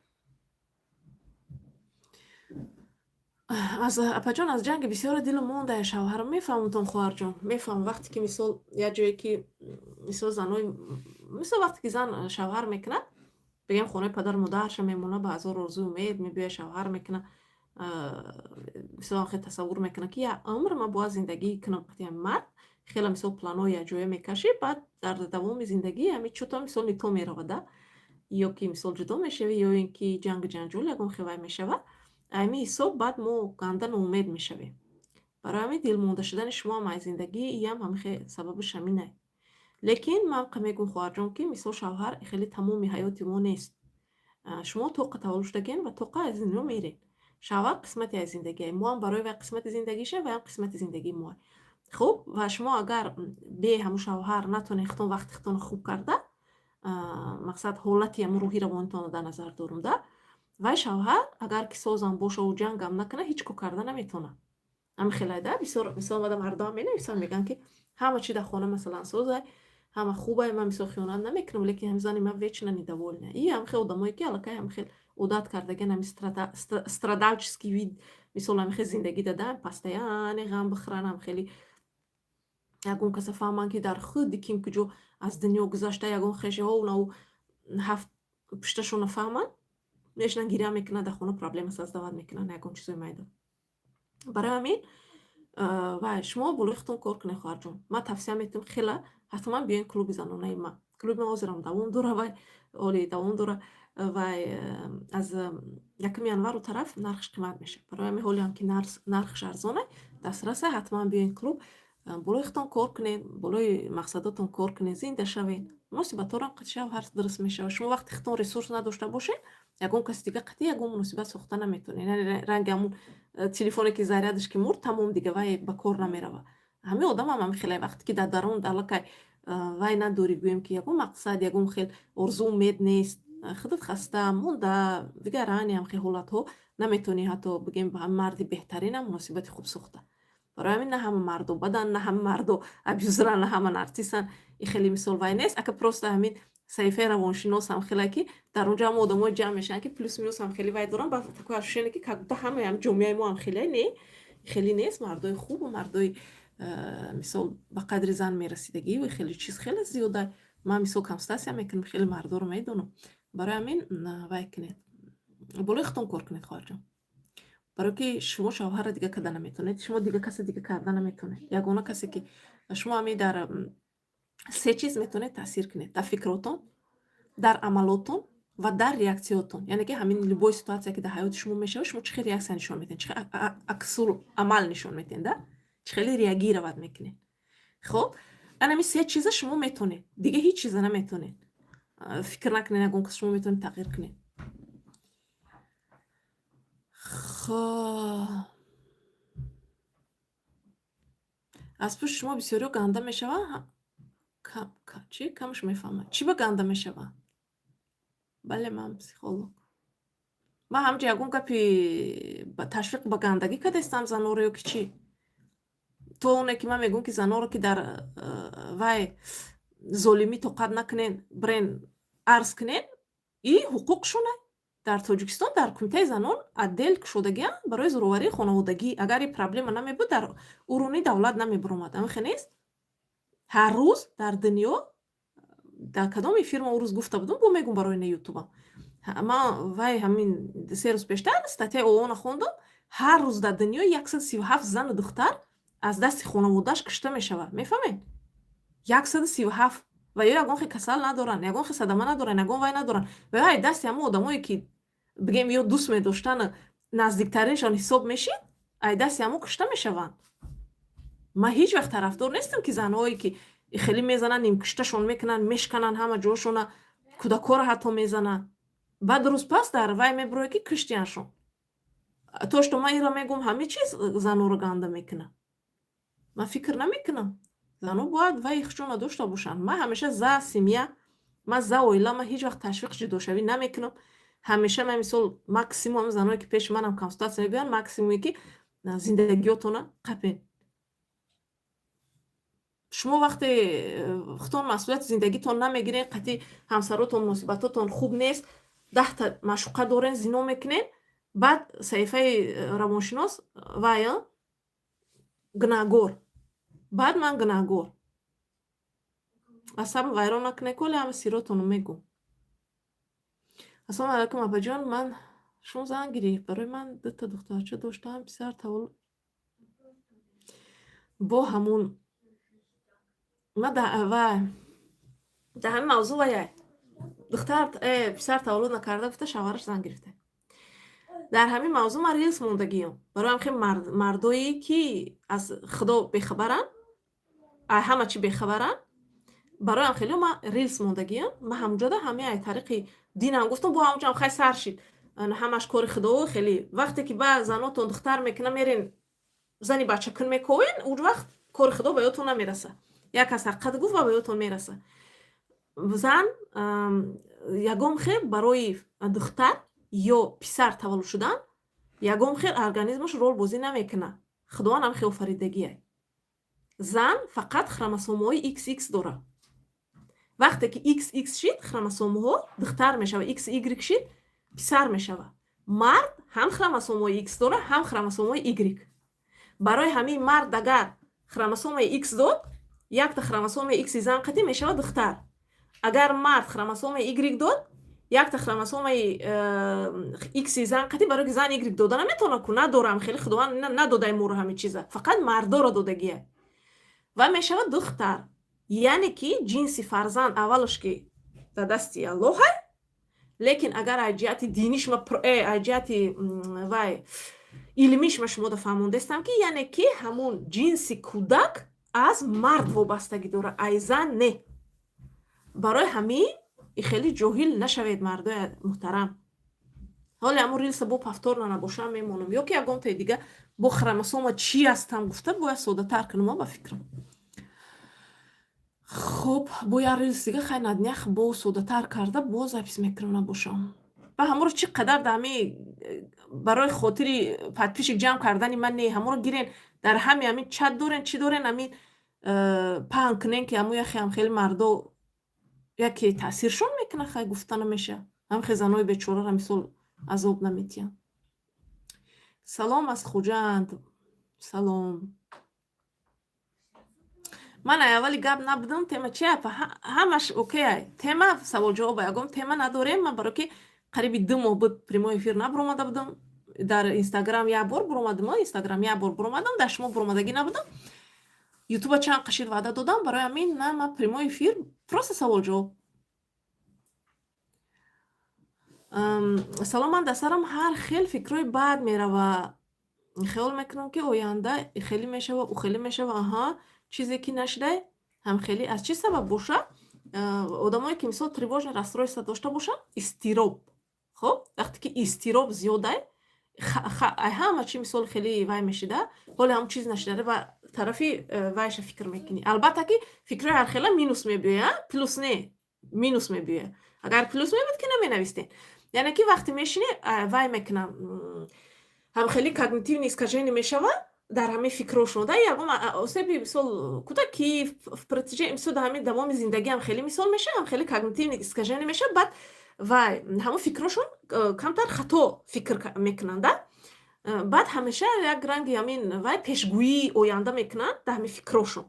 Аз апаҷон, аз ҷанги бисёре дилам монда, шавҳарам. Мефаҳмтон, хоҳарҷон, мефаҳмам. Вақте ки мисол як ҷое ки мисол занои мисол вақте ки зан шавҳар мекунад, бигем, хонаи падару модарша мемонад, ба ҳазор орзую умед мебиёяд, шавҳар мекунад, мисол хел тасаввур мекунад, ки як умр ман бояд зиндагӣ кунам қати ҳамин мард, хеле мисол планҳои якҷоя мекашӣ, баъд дар давоми зиндагӣ ҳами чӯто мисол не то меравад да, ё ки мисол ҷудо мешавӣ, ё ин ки ҷангу ҷанҷол ягон хел вай мешавад. Ҳамин ҳисоб баъд мо ганда ноумед мешавем. Барои ҳамин дилмонда шудани шумоам аз зиндагӣ иам ҳамин хел сабабаш ҳаминае. Лекин ман мегӯям, хоҳарҷон, ки мисол шавҳар хеле тамоми ҳаёти мо нест. Шумо тоқа таваллуд шудагиен ва тоқа аз дунё меред. Шавҳар қисмате аз зиндагие, моам барои вай қисмати зиндагиша, вайам қисмати зиндагии моа. Хуб, ва шумо агар бе ҳамун шавҳар натонед худтон вақти худтонро хуб карда, мақсад ҳолати ҳамун рӯҳи равонитонро дар назар дорум да, вай шавҳар агар ки созам бошаву ҷангам накунад, ҳеҷ кор карда наметавонад. Ҳамин хелай да, бисёр мисол омада мардоам менависанд, мегӯянд, ки ҳама чи дар хона масалан созай, ҳама хубай, ман мисол хиёнат намекунам, лекин ҳамин зани ман вечно недовольна. И ҳамин хел одамое ки аллакай ҳамин хел одат кардагиан, ҳамин страдальческий вид, мисол ҳамин хел зиндагӣ дадан, постоянно ғам бихӯранд, ҳам хеле ягон каса фаҳманд, ки дар худи ким куҷо аз дунё гузашта, ягон хешиҳо наву ҳафт пушташонро фаҳманд, мешинанд, гиря мекунанд, дар хона проблема создавать мекунанд, ягон чизои майда. Барои ҳамин вай шумо болои худтон кор кунед, хоҳарҷон. Ман тавсия метиҳам, хела ҳатман биёен клуби занонаи ман. Клуби ман ҳозирам давом дора, вай оли давом дора. Вай аз 1 январу тараф нархш қимат мешавад. Барои ҳамин ҳоле ҳам ки нархш арзона, дастраса, ҳатман биёен клуб, болои худтон кор кунед, болои мақсадотон кор кунед, зинда шавед. Муносибатҳоро шавҳар дуруст мешавад. Шумо вақте худтон ресурс надошта бошед, ягон каси дига қатъи ягон муносибат сохта наметавонед. Яъне ранги ҳамун телефоне, ки зарядаш ки мурд, тамом, дига вай ба кор намерава. Ҳамин одамам ҳамин хеле, вақте ки дар дарун аллакай вай надорӣ, гӯем ки ягон мақсад, ягон хел орзу, умед нест, худат хаста монда, дигар рани ҳам хел ҳолатҳо, наметавонӣ ҳатто, бигем, ба марди беҳтаринам муносибати хуб сохта. Барои ҳамин на ҳама мардо баданд, на ҳама мардо абьюзеранд, на ҳама нарсисанд. И хеле мисол вай нест. Ака, просто ҳамин саҳифаи равоншинос ҳам хеле, ки дар онҷо ҳама одамое ҷамъ мешаванд, ки плюс минус ҳам хеле вай доранд, ба такое ощущение, ки как будто ҳамаи ҳам ҷомеаи мо ҳам хеле не, хеле нест. Мардои хубу мардои мисол ба қадри зан мерасидагӣ, хеле чиз хеле зиёда. Ман мисол консультатсия мекунам, хеле мардоро медонам. Барои ҳамин вай кунед, болои худтон кор кунед, хоҳарҷон, барое ки шумо шавҳарро дига карда наметавонед, шумо дига касе дига карда наметавонед. Ягона касе, ки шумо ҳамин дар се чиз метавонед таъсир кунед: дар фикротон, дар амалотон ва дар реаксияотон. Яъне ки ҳамин любой ситуация, ки дар ҳаёти шумо мешавад, шумо чӣ хел реаксия нишон медиҳед, чӣ хел аксул амал нишон медиҳед, да чӣ хеле реагировать мекунед. Хоб, ана ҳамин се чиза шумо метавонед, дига ҳеҷ чиза наметавонед. Фикр накунед, ягон кас шумо метавонед тағйир кунед. Хоб, аз пушти шумо бисёриҳо ганда мешаванд. Чӣ камаш мефаҳмад, чӣ ба ганда мешаванд? Бале, ман психолог. Ман ҳамҷо ягон гапи ташвиқ ба гандагӣ кардастам занонро ё ки чӣ? То оне ки ман мегӯям, ки занонро, ки дар вай золимӣ тоқат накунен, бирен арз кунен, и ҳуқуқшона. Дар Тоҷикистон дар Кумитаи занон отдел кушодагианд барои зӯроварии хонаводагӣ. Агар ин проблема намебуд, дар уруни давлат намебуромад. Ҳамин хел нест? Ҳар рӯз дар дунё, дар кадом эфир ман он рӯз гуфта будам, бо мегӯм барои на ютубам. Ман вай ҳамин 3 рӯз пештар статьяи ООНа хондам: ҳар рӯз дар дунё 137 зану духтар аз дасти хонаводааш кушта мешавад. Мефаҳмед? 137. Ва ё ягон хел касал надоранд, ягон хел садама надоранд, ягон вай надоранд, ва ё ай дасти ҳамон одамое, ки, бигем, ё дӯст медоштану наздиктариншон ҳисоб мешид, ай дасти ҳамон кушта мешаванд. Ман ҳеҷ вақт тарафдор нестам, ки занҳое ки хеле мезананд, нимкушташон мекунанд, мешкананд ҳама ҷошона, кӯдакҳоро ҳатто мезананд, баъд рӯз пас дар вай мебурояд, ки куштияншон. То что ман инро мегӯм, ҳамин чиз занонро ганда мекунад, ман фикр намекунам. Занон бояд вай худшонро дошта бошанд. Ман ҳамеша за семья, ман за оила, ман ҳеҷ вақт ташвиқ ҷудошавӣ намекунам. Ҳамеша ман мисол максимум заное, ки пеши манам консультатсия мебиёянд, максимуме, ки зиндагиётона қапен. Шумо вақте худтон масъулияти зиндагитон намегирен, қатъи ҳамсаротон муносибатотон хуб нест, 10-та маъшуқа дорен, зино мекунен, баъд саҳифаи равоншинос вай гунаҳгор, баъд ман гунаҳгор. Асаб вайрон накунед, коли ҳама сиротонро мегӯм. Ассалому алайкум, апаҷон, ман шумо зан гирифт. Барои ман дута духтарча доштам, писар таваллуд бо ҳамун ма вай дар ҳамин мавзӯъ ваяй духтар писар таваллуд накарда гуфта, шавҳараш зан гирифта. Дар ҳамин мавзӯъ ман рилс мондагиём. Барои ҳам хел мардое, ки аз Худо бехабаранд, ҳама чӣ бехабаранд, барои ҳам хеле ман рилс мондагиём. Ман ҳамунҷода ҳамаи ай тариқи динам гуфтам, бо ҳамунҷоам хай сар шид. Ҳамаш кори Худо. Хеле вақте ки ба занотон духтар мекуна, мерен зани бачакун мековен, он вақт кори Худо ба ёдтон намераса. Як кас ҳақиқат гуфт ва ба ёдтон мераса. Зан ягон хел барои духтар ё писар таваллуд шудан ягон хел организмаш рол бозӣ намекунад. Худованд ҳам хел офаридагиай. Зан фақат хромосомаҳои XX дорад. Вақте ки XX шид хромосомаҳо, духтар мешавад, XY шид, писар мешавад. Мард ҳам хромосомаҳои X дорад, ҳам хромосомаҳои Y. Барои ҳамин мард агар хромосомаи X дод, якта хромосомаи X зан қатӣ мешавад духтар. Агар мард хромосомаи Y дод, якта хромосомаи X зан қатӣ, барои ки зан Y дода наметавонад ку, надорам хеле, Худованд надодаи моро ҳамин чиза, фақат мардоро додагия, ва мешавад духтар. Яъне ки ҷинси фарзанд аввалаш ки дар дасти Аллоҳа. Лекин агар аз ҷиҳати диниш ма, аз ҷиҳати вай илмиш ма шумода фаҳмондастам, ки яъне ки ҳамун ҷинси кӯдак аз мард вобастагӣ дорад, ай зан не. Барои ҳамин хеле ҷоҳил нашавед, мардои муҳтарам. Ҳоле ҳамун рилса бо повторно набошам, мемонам ё ки ягонтаи дига бо хромосома чӣ астам гуфта, бояд соддатар кунам, ба фикрам. Хуб, бо як рилс дига, хай, на днях бо соддатар карда боз запись мекунам набошам. Ба ҳаморо чӣ қадар дар ҳами барои хотири подписчик ҷамъ кардани ман не, ҳаморо гирен, дар ҳами ҳамин чат дорен, чӣ дорен, ҳамин паҳн кунен, ки ҳамун яхе ҳам хеле мардо яке таъсиршон мекунад. Хай, гуфта намеша, ҳамхе занои бечораро мисол азоб наметиҳанд. Салом аз Хуҷанд. Салом. Ман ай аввали гап набудам. Тема чи, апа? Ҳамаш окей. Тема саволҷавоб, ягон тема надорем. Ман барои ки қариби 2 моҳ буд, прямой эфир набуромада будам. Дар Инстаграм як бор буромадам, Инстаграм як бор буромадам, дар шумо буромадагӣ набудам. Ютуба чанд қашир ваъда додам, барои ҳамин на ман прямой эфир, просто саволҷавоб. Салом, ман дар сарам ҳар хел фикрҳои бад мерава, хиёл мекунам, ки оянда хеле мешава, ӯ хеле мешава. Аҳа, чизе ки нашидай ҳамхелӣ аз чӣ сабаб боша? Одамое ки мисол тревожное расстройство дошта бошанд, изтироб. Хоб, вақте ки изтироб зиёдай, ҳама чи мисол хеле вай мешида, ҳоле ҳамн чиз нашида ва тарафи вайша фикр мекунӣ. Албатта ки фикрҳои ҳархела минус мебиёяд, плюс не, минус мебиёяд. Агар плюс мебуд, ки наменавистем. Яъне ки вақте мешинӣ, вай мекунам, ҳамхеле когнитивное искажение мешавад дар ҳамин фикрҳошон да. Ягон осеби мисол кӯдаки в протяжении, мисол, дар ҳамин давоми зиндагиам хеле мисол мешавад, ҳамхеле когнитивное искажение мешавад. Баъд вай ҳамон фикрҳошон камтар хато фикр мекунанд да. Баъд ҳамеша як ранги ҳамин вай пешгӯии оянда мекунанд дар ҳамин фикрҳошон.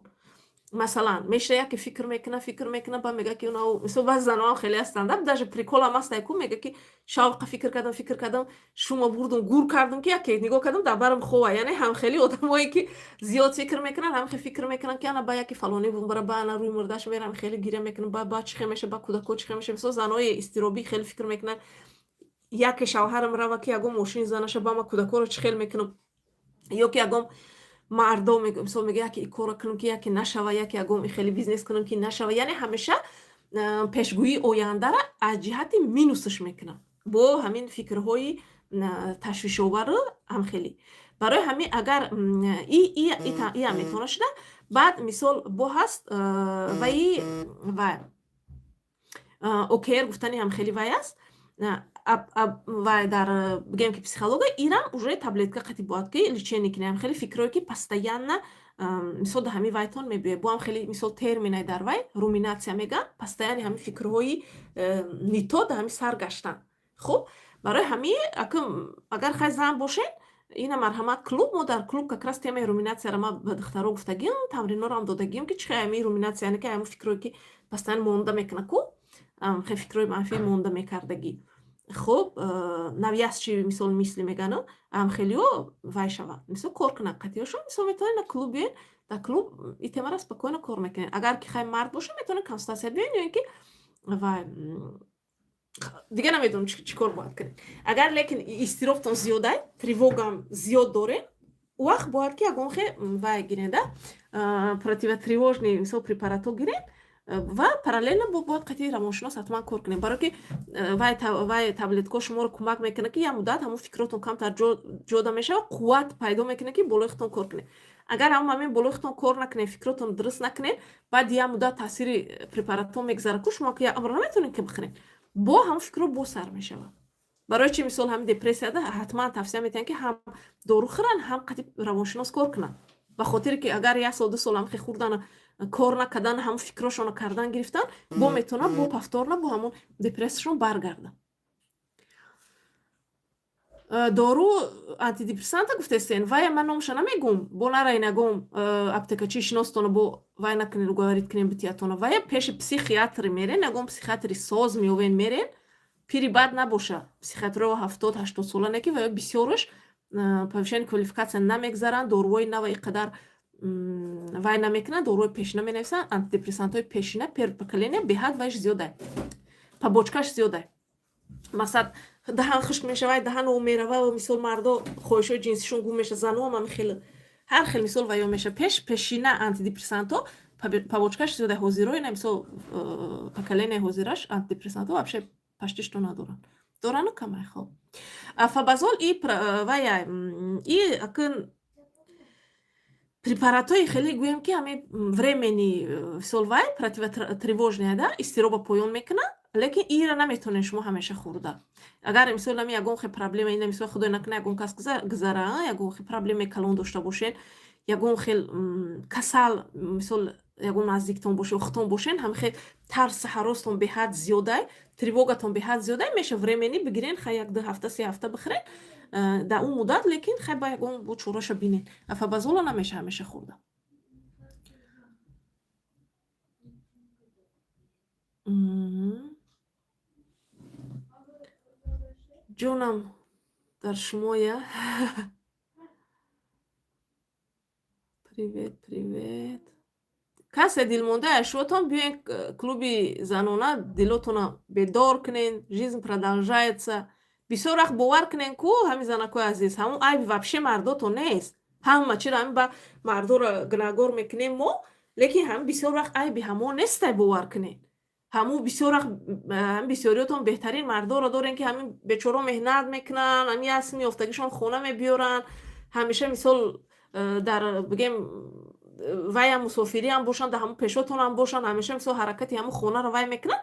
Масалан, мешава, яке фикр мекунад, фикр мекунад, баъд мегӯяд, ки мисол баъзе заноам хеле ҳастанд, даже приколам ҳастай ку, мегӯяд, ки шавқа фикр кардам, фикр кардам, шума бурдум, гур кардам, ки яке нигоҳ кардам, дар барам хова. Яъне ҳамхели одамое ки зиёд фикр мекунанд, ҳамхел фикр мекунанд, ки ана ба яке фалонӣ бара, ба ана рӯи мурдаш мерам, хеле гиря мекунам, ба чӣ хел меша, ба кӯдако чӣ хел меша. Мисол, занои изтиробӣ хеле фикр мекунанд: яке шавҳарам рава, ки ягон мошини занаша, ба ма кӯдакоро чӣ хел мекунам. Ё ки ягон мардо, мисол, мега, яке и корро кунам, ки яке нашава, яке ягон хеле бизнес кунам, ки нашава. Яъне ҳамеша пешгӯии ояндара аз ҷиҳати минусаш мекунам бо ҳамин фикрҳои ташвишовару ҳамхелӣ. Барои ҳамин агар иам метавона шуда. Баъд мисол бо ҳаст ваи ва ОКР гуфтани ҳамхели вай аст ва дар, бигем ки, психология ирам уже таблетка қати бояд ки лечение кунем. Хеле фикрҳое ки постоянно мисол дар ҳамин вайтон мебиёяд, бо ҳам хеле мисол терминай дар вай руминация мегӯянд, постоянно ҳамин фикрҳои не то дар ҳамин сар гаштан. Хуб, барои ҳамин агар хай зан бошед, ина марҳамат, клуб. Мо дар клуб как раз темаи руминацияро ма ба духтаро гуфтагиам, тамринҳоро додагиам, ки чӣ хел ҳамин руминация, яъне ки ҳамин фикрҳое ки постоянно монда мекунад ку, хел фикрҳои манфӣ монда мекардагӣ. Хуб, навязчивые мисол мысли мегану, хелиҳо вай шавад, мисол, кор кунад қатиёшон. Мисол, метавонед на клуб биёед, дар клуб и темара спокойно кор мекунед. Агар ки хай мард боша, метавонед консултатсия биёед ё ин ки вай дига намедонам чӣ кор бояд кунед. Агар лекин изтиробтон зиёдай, тревогам зиёд доред, вақт бояд ки ягон хе вай гиред, противотревожный мисол препаратҳо гиред ва параллельно бояд қатъи равоншинос ҳатман кор кунед, барое ки вай таблеткаҳо шуморо кӯмак мекунад, ки як муддат ҳамон фикротон камтар ҷода мешавад, қувват пайдо мекунад, ки болои худтон кор кунед. Агар ҳамон ҳамин болои худтон кор накунед, фикротон дуруст накунед, баъд як муддат таъсири препаратҳо мегзарад ку, шумо ки як амро наметавонед ки бихӯред, бо ҳамон фикрҳо боз сар мешавад. Барои чи мисол ҳамин депрессияда ҳатман тавсия метиҳанд, ки ҳам дору хӯранд, ҳам қатъи равоншинос кор кунанд, ба хотире ки агар як сол, 2 сол ҳамхе хӯрдану кор накардан, ҳамон фикрҳошонро кардан гирифтан, бо метавонад бо повторно бо ҳамон депрессияшон баргардад. Дору антидепрессанта гуфтестен, вая ман номаша намегум, бо нарай нагом аптекачи шиностона, бо вай накунед, уговорить кунем битиятона. Вая пеши психиатри мерен, ягон психиатри соз меёвен, мерен, пири бад набоша. Психиатрио 70-80 сола не ки вая бисёраш повышение квалификация намегзаранд, доруҳои нава и қадар вай намекунанд, доруҳои пешина менависанд. Антидепрессантҳои пешина, первое поколение, беҳад вайш зиёда, побочкаш зиёда. Мақсад, даҳан хушк мешавад, даҳан об мерава, мисол, мардо хоҳишҳои ҷинсишон гум мешавад, занҳоам ҳами хел, ҳар хел, мисол, ваё мешавад. Пеш пешина антидепрессантҳо побочкаш зиёда, ҳозиро ина, мисол, поколение ҳозираш антидепрессантҳо вообще почти что надоранд, дорану камай. Хоб, афобазол и вая и акн препаратҳои хеле, гӯем, ки ҳами временный, мисол, вай противотревожный да, изтироба поён мекунад, лекин ира наметавонед шумо ҳамеша хӯрда. Агар, мисол, ами ягон хел проблема, ина, мисол, худой накунад, ягон кас гузара, ягон хел проблемаи калон дошта бошед, ягон хел касал, мисол, ягон наздиктон боше, худтон бошен, ҳами хел тарси ҳаростон беҳад зиёдай, тревогатон беҳад зиёдай, меша временный бигирен, хай, як 2 ҳафта, 3 ҳафта бихӯрен дар он муддат, лекин хай, ба ягон бо чораша бинен. Афобазола намеша ҳамеша хӯрда. Ҷонам дар шумоя. Привет, привет. Касе дилмонда аз шумотон, биёен клуби занона, дилотона бедор кунен. Жизнь продолжается. Бисёр вақт, бовар кунен ку, ҳамин занакои азиз, ҳамун айби вообще мардото нест. Ҳама чиро ҳамин ба мардоро гунаҳгор мекунем мо, лекин ҳамин бисёр вақт айби ҳамон нестай, бовар кунед. Ҳамун бисёр вақт ҳамин бисёриётон беҳтарин мардоро дорем, ки ҳамин бечоро меҳнат мекунанд, ҳамин як сими ёфтагишон хона мебиёранд, ҳамеша, мисол, дар, бигем, ваям мусофириам бошанд, дар ҳамун пешотонам бошанд, ҳамеша, мисол, ҳаракати ҳамун хонаро вай мекунанд.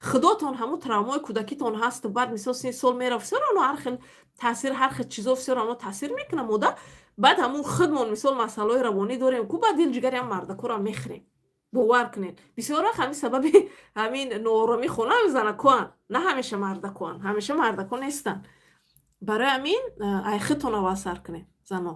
Худотон ҳамун травмаи кӯдакитон ҳасту баъд, мисол, сини сол мера, всё равно ҳар хел таъсир, ҳар хел чизо всё равно таъсир мекунад мода. Баъд ҳамун худмон, мисол, масъалаҳои равонӣ дорем ку, баъд дил ҷигари ҳам мардакоро мехӯрем. Бовар кунед, бисёр вақт ҳамин сабаби ҳамин нооромӣ хона ҳамин занакоанд, на ҳамеша мардакоанд, ҳамеша мардако нестанд. Барои ҳамин ай худтон аввал сар кунед, зано.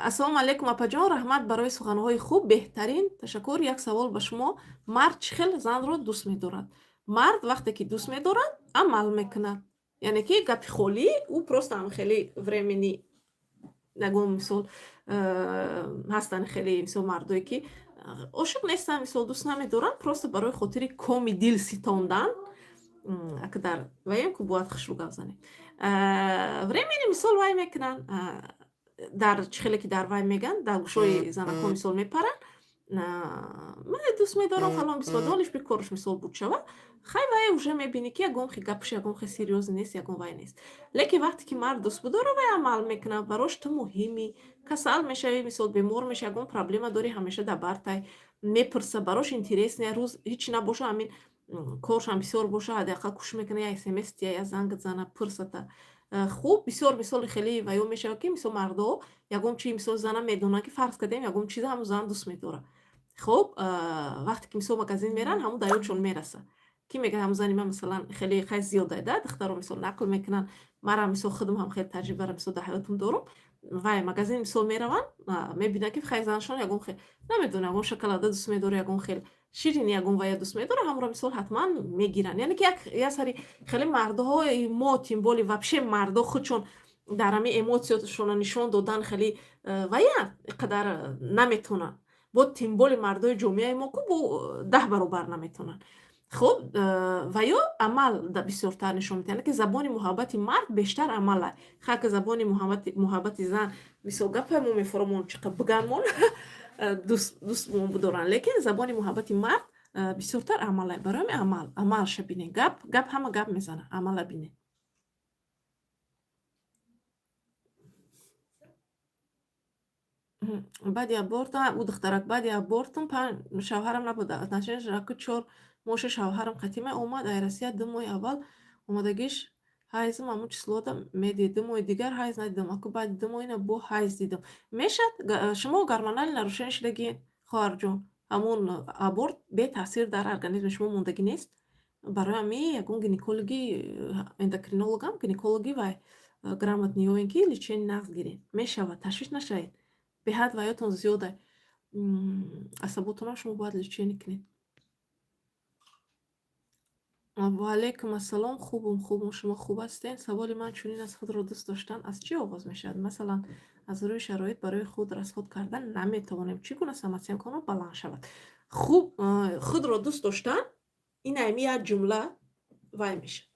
Ассалому алайкум, апаҷон, раҳмат барои суханҳои хуб, беҳтарин, ташаккур. Як савол ба шумо: мард чӣ хел занро дӯст медорад? Мард вақте ки дӯст медорад, амал мекунад, яъне ки гапи холӣ ӯ просто ҳам хеле временный. Ягон, мисол, ҳастанд хеле, мисол, мардое ки ошиқ нестанд, мисол, дӯст намедоранд, просто барои хотири коми дил ситондан. Ака дар ваем ку бояд хушрӯ гап занем. Временный, мисол, вай мекунанд, дар чӣ хеле ки дар вай мегӯянд, дар гӯшои занако, мисол, мепаранд: ман дӯст медорам, фалон бисмадолиш бикорш, мисол, буд шава. Хай, вай уже мебинӣ, ки ягон хе гапш, ягон хе серьёзный нест, ягон вай нест. Лекин вақте ки мард дӯст бидора, вай амал мекунад, барош ту муҳимӣ. Касал мешавӣ, мисол, бемор мешавӣ, ягон проблема дорӣ, ҳамеша дар бартай, мепурса, барош интересный. Рӯз ҳеҷ набоша, ҳамин коршам бисёр боша, ҳадди ақал кӯшиш мекунад я смс тия, я зангат зана, пурсата. Хуб, бисёр, мисоли, хеле ваё мешавад, ки, мисол, мардо ягон чи, мисол, зана медонанд, ки, фарз кардем, ягон чиза ҳамун зан дӯст медорад. Хуб, вақте ки, мисол, магазин меранд, ҳамун дар ёдшон мераса, ки мегӯяд: ҳамун зани ман, масалан, хеле хай зиёда да. Духтаро, мисол, нақл мекунанд, марам, мисол, худам ҳам хеле таҷрибаро, мисол, дар ҳаётам дорум. Вай магазин, мисол, мераванд, мебинанд, ки хай, занашон ягон хел, намедонам, ягон шоколада дӯст медорад, ягон хел ширини, ягон вая дӯст медорад, ҳамонро, мисол, ҳатман мегиранд. Яъне ки як сари хеле мардҳои мо, тем более вообще мардо худшон дар ҳамин эмоцияшонро нишон додан хеле вая қадар наметавонанд, бо тем более мардои ҷомеаи мо ку бо 10 баробар наметавонанд. Хуб, ва ё амал бисёртар нишон медиҳад, яъне ки забони муҳаббати мард бештар амала. Хаки забони муҳаббати зан, мисол, гапҳои мо мефуромон, чӣ қадр биганмон, дӯстмон бидоранд, лекин забони муҳаббати мард бисёртар амала. Барои ҳамин амал, амалша бинед. Гап ҳама гап мезанад, амала бинед. Баъди аборт ӯ духтарак, баъди абортум шавҳарам набуда, отношенияш раку 4 моҳша шавҳарам қатима омад ай Россия. 2 моҳи аввал омадагиш ҳайзм ҳамун числода медид, 2 моҳи дигар ҳайз надидам, аку баъди 2 моҳ ина бо ҳайз дидам. Мешад, шумо гормональный нарушение шудагиед, хоҳарҷон, ҳамун аборт бетаъсир дар организми шумо мондагӣ нест. Барои ҳамин ягон гинекологи, эндокринологам, гинекологи вай грамотный ёвен, ки лечение нағз гиред. Мешавад, ташвиш нашавед, беҳад ваётон зиёда, асаботонам шумо бояд лечение кунед. Ваалайкум ассалом, хубум, хубум, шумо хуб ҳастед? Саволи ман чунин аст: худро дӯст доштан аз чӣ оғоз мешавад? Масалан, аз рӯи шароит барои худ расход кардан наметавонем. Чӣ гуна самооценкамо баланд шавад? Хуб, худро дӯст доштан ин ами як ҷумла вай мешавад.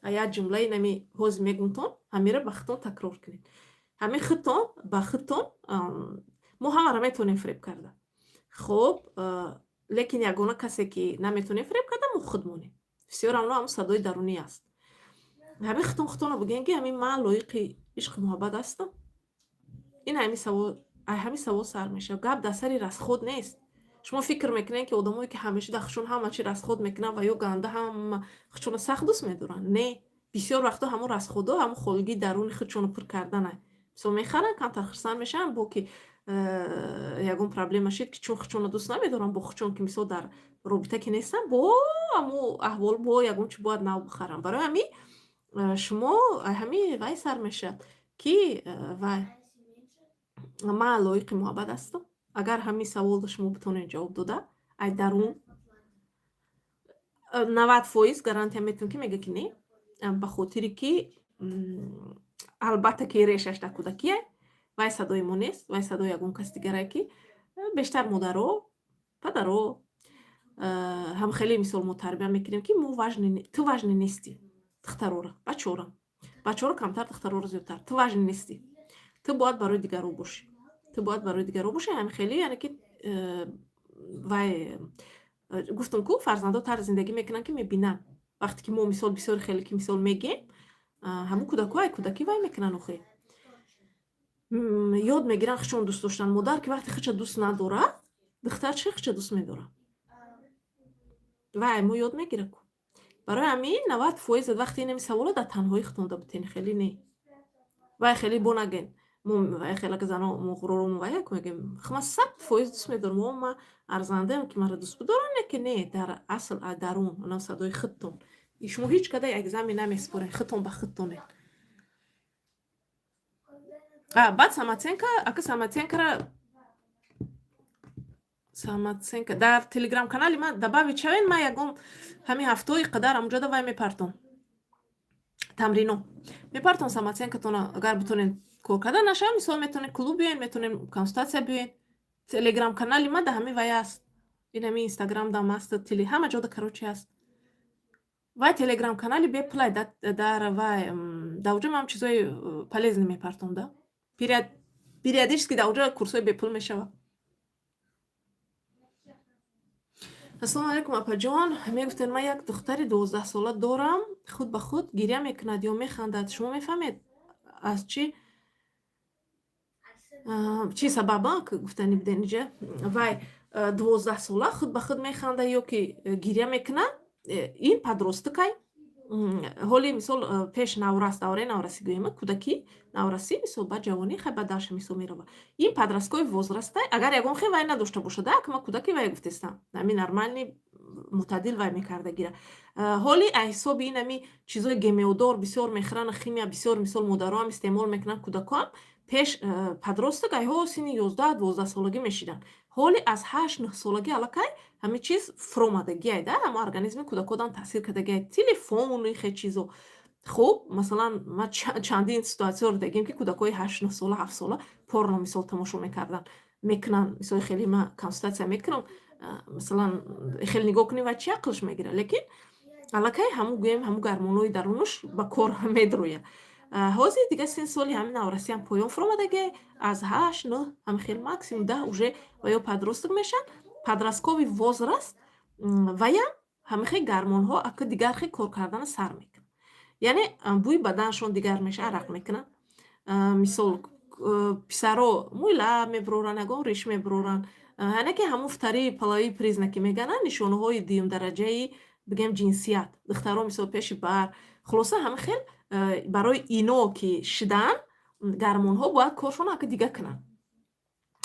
Як ҷумла инами ҳозир мегумтон, ҳамира ба худтон такрор кунед. Ҳамин худтон ба худтон. Мо ҳамаро метавонем фиреб карда, хуб, лекин ягона касе, ки наметавонем фиреб карда, мо худмонем. Всё равно ҳамн садои дарунӣ аст. Ҳамин худтон худтонро бигӯем, ки ҳамин ман лоиқи ишқу муҳаббат ҳастам. Ин ҳамин савол сар мешавад. Гап дар сари расход нест. Шумо фикр мекунед, ки одамое, ки ҳамеша дар худшон ҳама чи расход мекунанд ва ё ганда ҳама худшонро сахт дӯст медоранд? Не, бисёр вақтҳо ҳамон расходҳо ҳамон холигии даруни худшонро пур карданай. Мисол, мехаранд, камтар хурсанд мешаванд, бо ки ягон проблема шид, ки чун худшонро дӯст намедоранд, бо худшон ки, мисол, дар робита ки нестанд, бо ҳамун аҳвол бо ягон чи бояд нав бихаранд. Барои ҳамин шумо ҳамин вай сар мешавад, ки вай ман лоиқи муҳаббат ҳастам. Агар ҳамин саволро шумо битонед ҷавоб дода, ай дарун, 90% гарантия метавон, ки мега, ки не, ба хотире ки албатта ки решаш дар кӯдакие. Вай садои мо нест, вай садои ягон кас дигарае, ки бештар модаро, падаро ҳам хеле, мисол, мо тарбия мекунем, ки мо ту важный нестӣ. Духтарора, бачаҳора, бачаҳоро камтар, духтарора зиёдтар. Ту важный нестӣ, ту бояд барои дигарро бошӣ, ту бояд барои дигарро бошӣ. Ҳамин хеле, яъне ки вай гуфтам ку, фарзандо тарзи зиндагӣ мекунанд, ки мебинанд. Вақте ки мо, мисол, бисёри хеле ки, мисол, мегем, ҳамун кӯдакҳо ай кӯдакӣ вай мекунанд, охе, ёд мегиранд худшон дӯст доштан. Модар ки вақте худша дӯст надорад, духтар чӣ худша дӯст медорад? Вай мо ёд мегирад ку. Барои ҳамин 90% вақте инами саволо дар танҳоӣ худтон битен, хеле не, вай хеле бо наген. Мо вай хеле зано, мо ғуруро вай мегем: ман 100% дӯст медорам, о ман арзандаам, ки маро дӯст бидорам. Не, ки не, дар асл дарун онам садои худтон. Шумо ҳеҷ када экзамен намеспоред, худтон ба худтонед. Баъд самооценка, ака, самооценкара, самооценка дар телеграм канали ман добавить шавен. Ман ягон ҳамин ҳафтаҳои қадар ҳамунҷода вай мепартом, тамрино мепартом. Самооценкатона агар битонед кор карда нашава, мисол, метавонед клуб биёен, метавонед консультатсия биёен. Телеграм канали ман да ҳамин вай аст, ин ҳамин инстаграм дам аст, ҳама ҷода, короче, аст. Вай телеграм канали бепулай. Дар вай дар уҷа ман чизои полезный мепартом да, периодически дар уҷа курсҳои бепул мешавад. Ассалому алайкум, апаҷон. Мегуфтед, ман як духтари 12сола дорам, худ ба худ гиря мекунад ё механдад. Шумо мефаҳмед, аз чӣ сабаб гуфтани буден иҷа? Вай 12сола худ ба худ механда ё ки гиря мекунад, ин подростокай. Ҳоли, мисол, пеш наврас, давраи наврасӣ гӯем, кӯдакӣ, наврасӣ, мисол, баъд ҷавонӣ, хай, баъд дальше, мисол, мерава. Ин подростковый возрастай. Агар ягон хел вай надошта бошад, ак ма кӯдаки вай гуфтестам, ами нормальный, мӯътадил вай мекардагира. Ҳоли аз ҳисоби ин ами чизои ГМОдор бисёр мехӯранд, химия бисёр, мисол, модароам истеъмол мекунанд, кӯдакоам пеш подросток айҳо синни 11-12 солагӣ мешиданд. Ҳоли аз 8-9 солагӣ аллакай ҳамин чиз фуромадагиай да, ҳама организми кӯдакодам таъсир кардагиай, телефону хе чизо. Хуб, масалан, ман чандин ситуатсияро дидагим, ки кӯдакҳои 8-9 сола, 7 сола порно, мисол, тамошо мекарданд, мекунанд. Мисоли, хеле ман консультатсия мекунам, масалан, хеле нигоҳ кунӣ ва чи ақлш мегирад, лекин аллакай ҳамун, гӯем, ҳамун гармонҳои дарунаш ба кор медрояд. Ҳозир дига син соли ҳамин наврасиам поён фуромадагиай, аз 8-9, ҳамин хел, максимум 10 уже ва ё подросток мешаванд. Подростковый возраст ваям ҳамин хел гармонҳо ака дигар хел кор кардана сар мекунад, яъне бӯи баданашон дигар мешавад, арақ мекунанд. Мисол, писаро мӯи лаб мебуроранд, ягон риш мебуроранд, яъне ки ҳамун вторые половые признаки мегананд, нишонаҳои дуюмдараҷаи, бигем, ҷинсият. Духтаро, мисол, пеши бар. Хулоса, ҳамин хел барои ино ки шидан, гармонҳо бояд коршонро ака дига кунанд.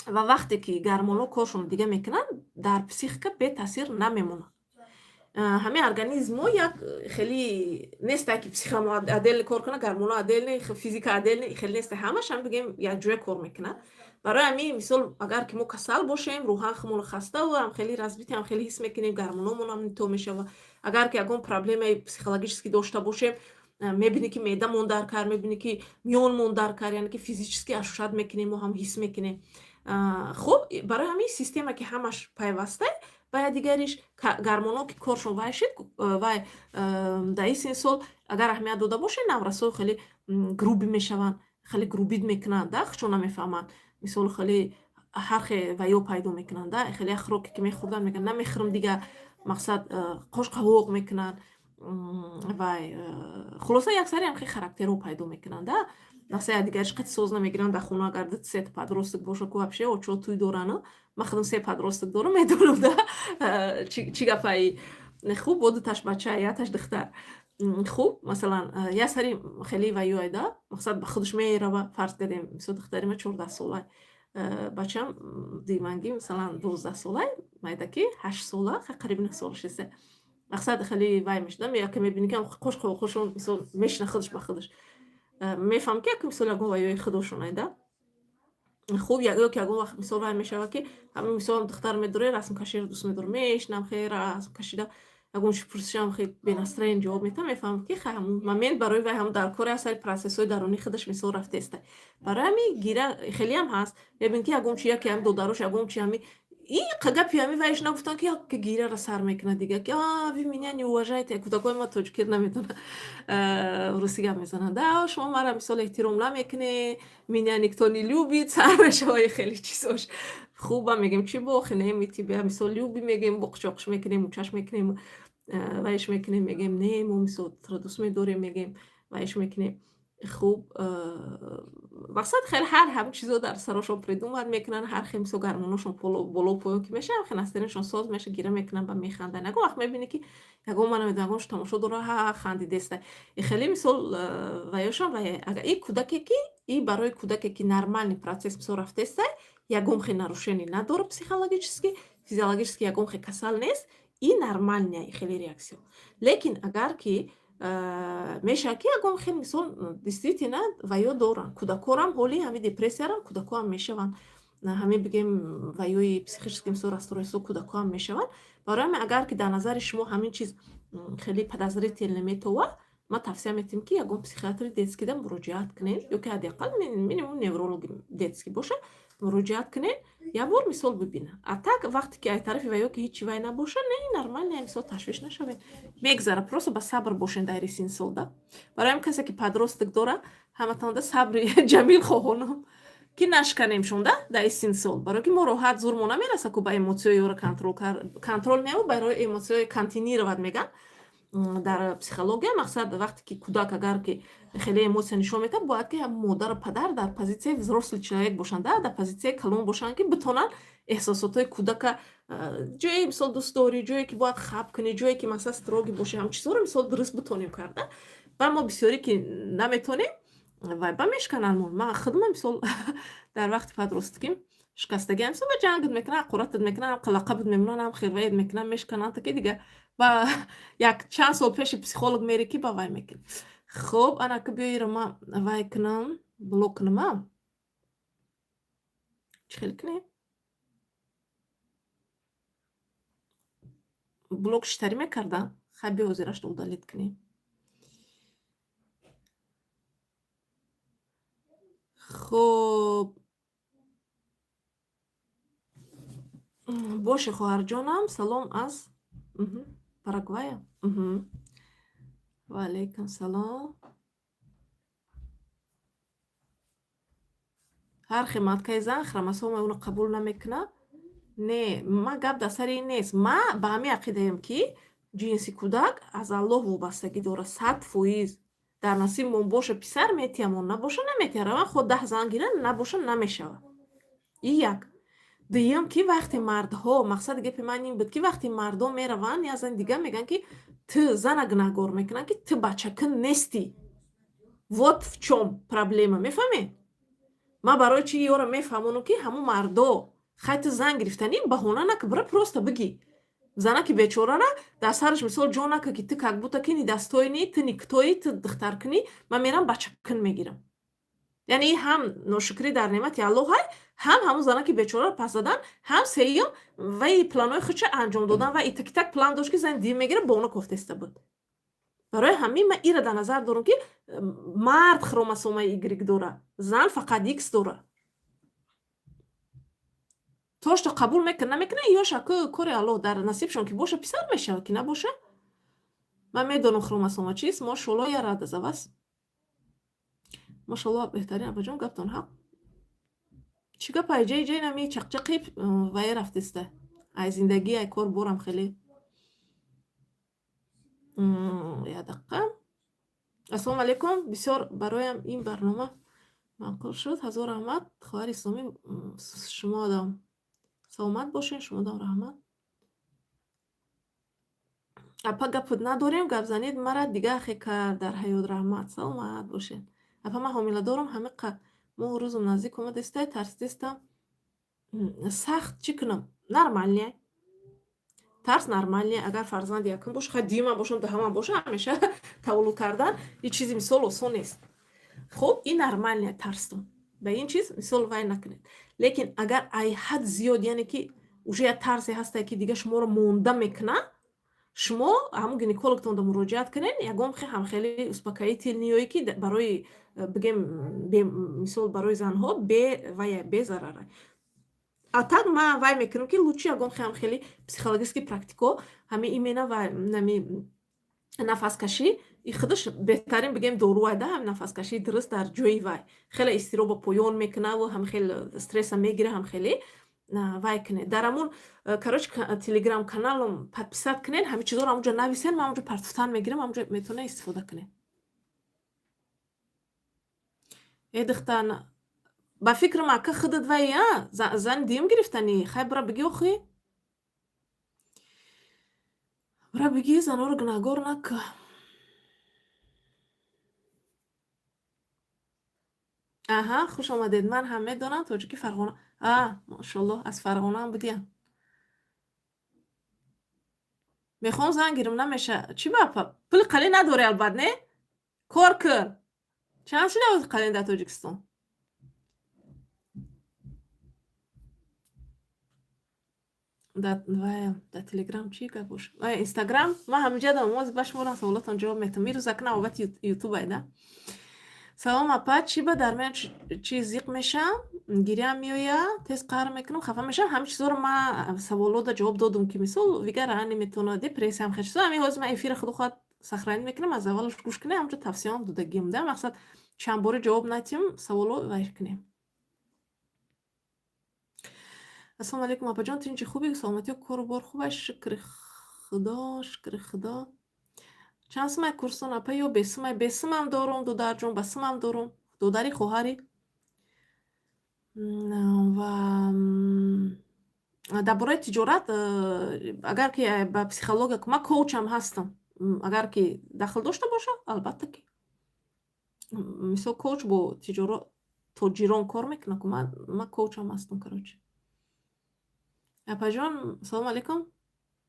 Ва вақте ки гармонҳо коршонро дига мекунанд, дар психика бетаъсир намемонад. Ҳамин организм мо як хеле несте, ки психамо отдельно кор кунад, гармонҳо отдельно, физика отдельно, хеле несте. Ҳамаш ҳам, бигем, якҷоя кор мекунад. Барои ҳамин, мисол, агар ки мо касал бошем, рӯҳан худмонро хаставу ҳам хеле разбитый, ҳам хеле ҳис мекунем, гармонҳомон не то мешавад. Агар ки ягон проблемаи психологически дошта бошем, мебинӣ, ки меъдамон дар кар, мебинӣ, ки миёнмон дар кар, яъне ки физически ощущать мекунем, мо ҳам ҳис мекунем. Хуб, барои ҳамин система, ки ҳамаш пайваста. Ба якдигариш гормонҳо ки коршон вай шид, вай дар ин синни сол, агар аҳамият дода бошед, наврасҳо хеле грубый мешаванд, хеле грубить мекунанд, да, худшон намефаҳманд. Мисол, хеле ҳар хел ваё пайдо мекунанд, да, хеле як хӯроке ки мехӯрданд, мегӯянд, намехӯрам дига, мақсад, қош қавоқ мекунанд. Вай, хулоса, як сари ҳам хел характерҳо пайдо мекунанд, да, масалан, якдигариш қати соз намегиранд дар хона. Агар ду сета подросток боша ку, вообще очо тӯй дорану. Ман худам се подросток дорам, медонам, да, чӣ гапаи. Хуб, бо дуташ бача, якташ духтар. Хуб, масалан, як сари хеле ваёй, да, мақсад, ба худаш мерава. Фарз кардем, мисол, духтари ман 14-сола, бачам дуюмангӣ, масалан, 12-сола, майдаки 8-сола, қариби 9 сола шиста. Мақсад, хеле вай мешуда, яке мебинӣ, ки қош қавоқошон, мисол, мешина худаш ба худаш, мефаҳмам, ки як, мисол, ягон ваёи худошонай, да. Хуб, ё ки ягон вақт, мисол, вай мешавад, ки ҳамин, мисол, духтар медоре, расмкаширо дӯст медорам, мешинам, хеле расм кашида, ягон чи пурсишам, хеле бе настроение ҷавоб метавам. Мефаҳмам, ки ҳамун момент барои вай ҳам дар кори ҳаст, сари процессҳои дарунии худаш, мисол, рафтеста. Барои ҳамин гира хелеам ҳаст. Мебинӣ, ки ягон чи, яке ҳами додарош ягон чи, ҳами и гапи ҳами вайш нагуфтанд, ки яке гираро сар мекунад дига, ки а вы меня не уважаете. Кӯдакои ма тоҷикиро наметонад, русӣ гап мезананд, да, шумо мара, мисол, эҳтиром намекунед, меня никто не любит, сар мешава хеле чизош. Хуба, мегем, чӣ бохи, не, мы тебя, мисол, любим, мегем, боқчоқш мекунем, мучаш мекунем, вайш мекунем, мегем, не, мо, мисол, туро дӯст медорем, мегем, вайш мекунем. Хуб, мақсад, хеле ҳар ҳамин чизо дар сарошон придумать мекунанд, ҳар хел, мисол, гормоношон боло поён ки мешавад, хел настроениешон соз меша, гира мекунанд, ба механданд. Ягон вақт мебинӣ, ки ягон, ман намедонам, ягонш тамошо дора, ҳа хандидеста. И хеле, мисол, ваёшон вай, агар и кӯдаке ки и барои кӯдаке ки нормальный процесс, мисол, рафтеста, ягон хел нарушение надорад психологически, физиологически, ягон хел касал нест, и нормальная хеле реакция. Лекин агар ки мешавад, ки ягон хел, мисол, действительно ваё доранд кӯдакорам, ҳоли ҳамин депрессиярам кӯдакоам мешаванд, ҳамин, бигем, ваёи психически, мисол, расстройство кӯдакоам мешаванд. Барои ҳамин, агар ки дар назари шумо ҳамин чиз хеле подозрительно метова, ман тавсия метиҳам, ки ягон психиатри детскийда муроҷиат кунед, ё ки ҳадди ақал минимум неврологи детский боша, муроҷиат кунед, як бор, мисол, бибина. А так, вақте ки ай тарафи ваё ки ҳечи вай набоша, не, нормально, мисол, ташвиш нашавед, мегзара. Просто ба сабр бошед дар син сол, да. Барои ҳамин, касе ки подросток дора, ҳаматонда сабри ҷамил хоҳонам, ки нашканемшон, да, дар ин син сол, барое ки мо роҳат зурмо намераса ку ба эмоцияи ёро контрол, контрол неу, барои эмоцияи контейнировать меган дар психология. Мақсад, вақте ки кӯдак агар ки хеле эмоция нишон медиҳад, бояд ки модару падар дар позитсияи взрослый человек бошанд, да, дар позитсияи калон бошанд, ки битонанд эҳсосотҳои кӯдака, ҷое, мисол, дӯстдорӣ, ҷое ки бояд хаб кунӣ, ҷое ки, масалан, строгий бошӣ, ҳам чизҳоро, мисол, дуруст битонем карда. Ва мо бисёре ки наметонем, вай ба мешкананд. Ман худман, мисол, дар вақти подростким шикастагиам, мисол, ба ҷангат мекунанд, ҳақоратат мекунанд, ҳам қалақабат мемонанд, ҳам хирваят мекунанд, мешкананд, ки дига ба як чанд сол пеши психолог мерӣ, ки ба вай мекунӣ. Хуб, анака биёира, ман вай кунам, блок кунама, чӣ хел кунем? Блок шитарӣ мекардам. Хай, биё, ҳозирашро удалить кунем. Хуб, боше, хоҳарҷонам, салом аз Парагвая. Ва алайкум салом. Ҳар хел маткаи зан хромосомаи ӯро қабул намекунад. Не, ман гап дар сари ин нест. Ман ба ҳамин ақидаем, ки ҷинси кӯдак аз Аллоҳ вобастагӣ дорад, 100%. Дар насибмон боша, писар метиҳамон, набоша, наметиҳам. Раван худ 10 зан гиранд, набоша, намешавад. И як. Дуюм, ки вақте мардҳо, мақсади гапи ман ин буд, ки вақте мардон мераванд, як зани дигар, мегӯянд, ки ту зана гунаҳгор мекунанд, ки ту бачакун нестӣ. Вот в чём проблема, мефаҳмед? Ман барои чи ёро мефаҳмонам, ки ҳамун мардо, хай, ту зан гирифтанӣ баҳона нака, бира просто бигӣ. Занаки бечорара дар сараш, мисол, ҷо нака, ки ту как будто ки недостойный, ту никтоӣ, ту духтаркунӣ, ман мерам бачакун мегирам. Яъне ҳам ношукрӣ дар неъмати Аллоҳ ҳай, ҳам ҳамун занаки бечораро пас задан, ҳам сеюм вай планҳои худша анҷом додан. Ва итак план дошт, ки зани дигар мегирад, бо оно кофтеста буд. Барои ҳамин ман ира дар назар дорам, ки мард хромосомаи Y дора, зан фақат X дора. То что қабул мекунад, намекунад, ёша кори Аллоҳ, дар насибшон ки боша, писар мешавад, ки набоша. Ман медонам хромосома чист. Мошолло, я рада за вас. Мошолло, беҳтарин, апаҷон, гаптон ҳақ. Чӣ гапай, ҷай ҷай нами чақчақи вае рафтеста. Ай зиндагӣ, ай кор борам хеле. Як дақиқа. Ассалому алайкум. Бисёр бароям ин барнома маъқул шуд. Ҳазор раҳмат, хоҳари исломӣ, шумо одам. Саломат бошед, шумо одам, раҳмат. Апа, гапут надорем, гап занед, мара дига хе кард дар ҳаёт, раҳмат. Саломат бошед. Апа, ман ҳомила дорам, ҳамиқа моҳу рӯзум наздик омадестай, тарсидестам. Сахт чӣ кунам? Нормально. Тарс нормально. Агар фарзанди якум боша, хай, дуюмам бошам, даҳамам боша, ҳамеша таваллуд кардан ин чизи мисол осон нест. Хуб, ин нормально тарстон. Ба ин чиз мисол вай накунед. Лекин агар ай ҳад зиёд, яъне ки уже як тарсе ҳастае, ки дига шуморо монда мекунад, шумо ҳамун гинекологтонда муроҷиат кунед, ягон ҳамхели успокоительный ое, ки барои, бигем, мисол, барои занҳо бе вай, безарара. А так ман вай мекунам, ки лучше ягон ҳамхели психологический практико, ҳами имена ва нами нафаскашӣ, и худаш беҳтарин, бигем, доруа да, ҳами нафаскашии дуруст дар ҷои вай хеле изтиробо поён мекунаву ҳам хел стресса мегира, ҳам хеле вай кунед. Дар ҳамун, короче, телеграм каналам подписать кунед, ҳами чизоро ҳамунҷо нависед, ман ҳамунҷо партуфтан мегирам, ҳамунҷо метавонед истифода кунед. Э, духтар, ба фикрам, ака, худат вай зани дуюм гирифтанӣ. Хай, бира бигӣ, охи, бира бигӣ, занҳоро гунаҳгор накун. Аҳа, хуш омадед. Ман ҳам медонам тоҷики Фарғона. А, мошоллоҳ, аз Фарғонаам будиям. Мехоҳам зан гирам, намеша. Чӣ ба, апа? Пули қалин надорӣ, албат, не? Кор кун. Чанд шуда қалин дар Тоҷикистон? Дар Телеграм чӣ гап боша? Инстаграм ман ҳаминҷа дорам, оз ба шуморо саволотон ҷавоб метавам. Ирӯз акна навбати Ютубай да. Салом, апа, чӣ ба дар меян чӣ зиқ мешавам, гиряам меояд, тез қаҳр мекунам, хафа мешавам. Ҳамин чизоро ман саволода ҷавоб додум, ки мисол вигара наметавонад, депрессия, ҳам хел чизо. Ҳамин ҳозир ман эфира, худо хоҳад, сохранить мекунам, аз аввалаш гӯш кунем, ҳамҷо тавсияам додагиам да. Мақсад, чанд бора ҷавоб натиҳам, саволо вай кунем. Ассалому алайкум, апаҷон, тинчи, хубӣ, саломатиё, кору бор хуб аст, шукри Худо, шукри Худо. Чанд сумай курсон, апа, ё бесумай? Бесумам дорум, додарҷон, ба сумам дорум, додари, хоҳари. Ва дар бораи тиҷорат, агар ки ба психология, ман коучам ҳастам, агар ки дахл дошта боша, албатта ки. Мисол, коуч бо тиҷоро тоҷирон кор мекунад, ман коучам ҳастам, короче. Апаҷон, салому алайкум.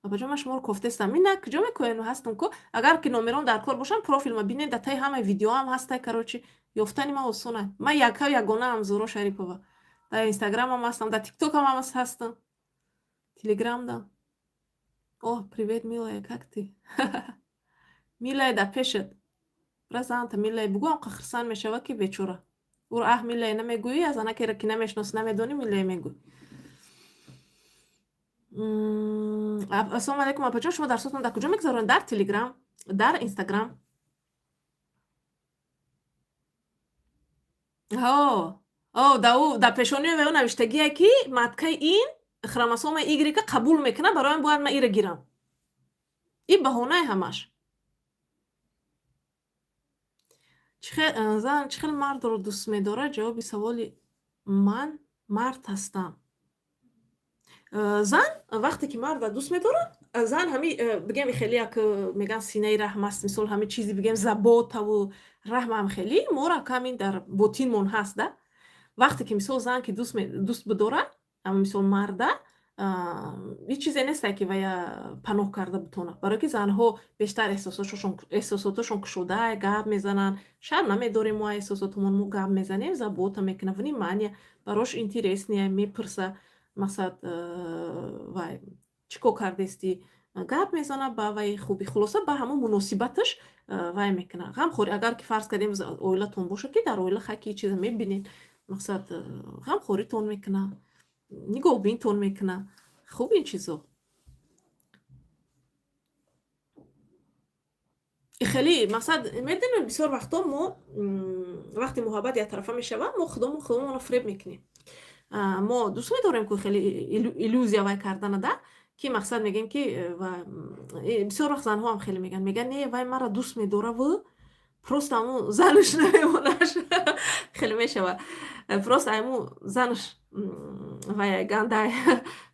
Апаҷон, ман шуморо кофтестам. Ина куҷо мекоем, ҳастам ку. Агар ки номерон дар кор бошанд, профилма бинед, дар таи ҳамаи видеоам ҳастай, короче, ёфтани ман осона. Ман якав ягонаам, Зуро Шарипова. Дар Инстаграмам ҳастам, дар Тиктокам ҳастам. Телеграмда. О, привет, милая, как ты? Милая дар пешат. Бира занта милая бугӯ, ам хурсанд мешавад, ки бечора. Ӯро аҳ, милая намегӯӣ, аз анакеро ки намешиносӣ, намедонӣ, милая мегӯӣ. Ассалому алайкум, апаҷон, шумо дарсотон дар куҷо мегузаронед? Дар Телеграм, дар Инстаграм. Ҳо, о, дар пешонии ӯ навиштагие, ки маткаи ин хромосомаи Y қабул мекунад, барои бояд ман иро гирам. Ин баҳонаи ҳамаш. Зан чӣ хел мардро дӯст медорад? Ҷавоби саволи ман мард ҳастам. Зан вақте ки марда дӯст медорад, зан ҳами, бигем, хеле як, мегӯянд, синаи раҳм аст, мисол, ҳами чизи, бигем, заботаву раҳмам, хеле моро камин дар ботинмон ҳаст да. Вақте ки, мисол, зан ки дӯст бидорад, мисол, марда, ҳеҷ чизе несте, ки вая паноҳ карда бутонад, барое ки занҳо бештар эҳсосоташон кушода гап мезананд. Шарм намедорем мо эҳсосотамон, мо гап мезанем, забота мекунад, внимание барош интересный, мепурса, мақсад, вай чӣ кор кардестӣ, гап мезанад ба вай хуби. Хулоса, ба ҳамон муносибаташ вай мекунад, ғамхорӣ. Агар ки, фарз кардем, оилатон бошад, ки дар оила хай ки чиза мебинед, мақсад, ғамхоритон мекунад. Нигоҳубинтон мекуна. Хуб ин чизо. Хеле мақсад, медонем, бисёр вақтҳо мо, вақте муҳаббат яктарафа мешавад, мо худомон худомонро фиреб мекунем. Мо дӯст медорем, ку хеле иллюзия вай кардана да, ки мақсад мегӯем, ки бисёр вақт занҳо ҳам хеле мегӯянд, не, вай маро дӯст медораву просто ҳамун занаш намемонаш. Хеле мешавад, просто ҳамун занаш вай гандай.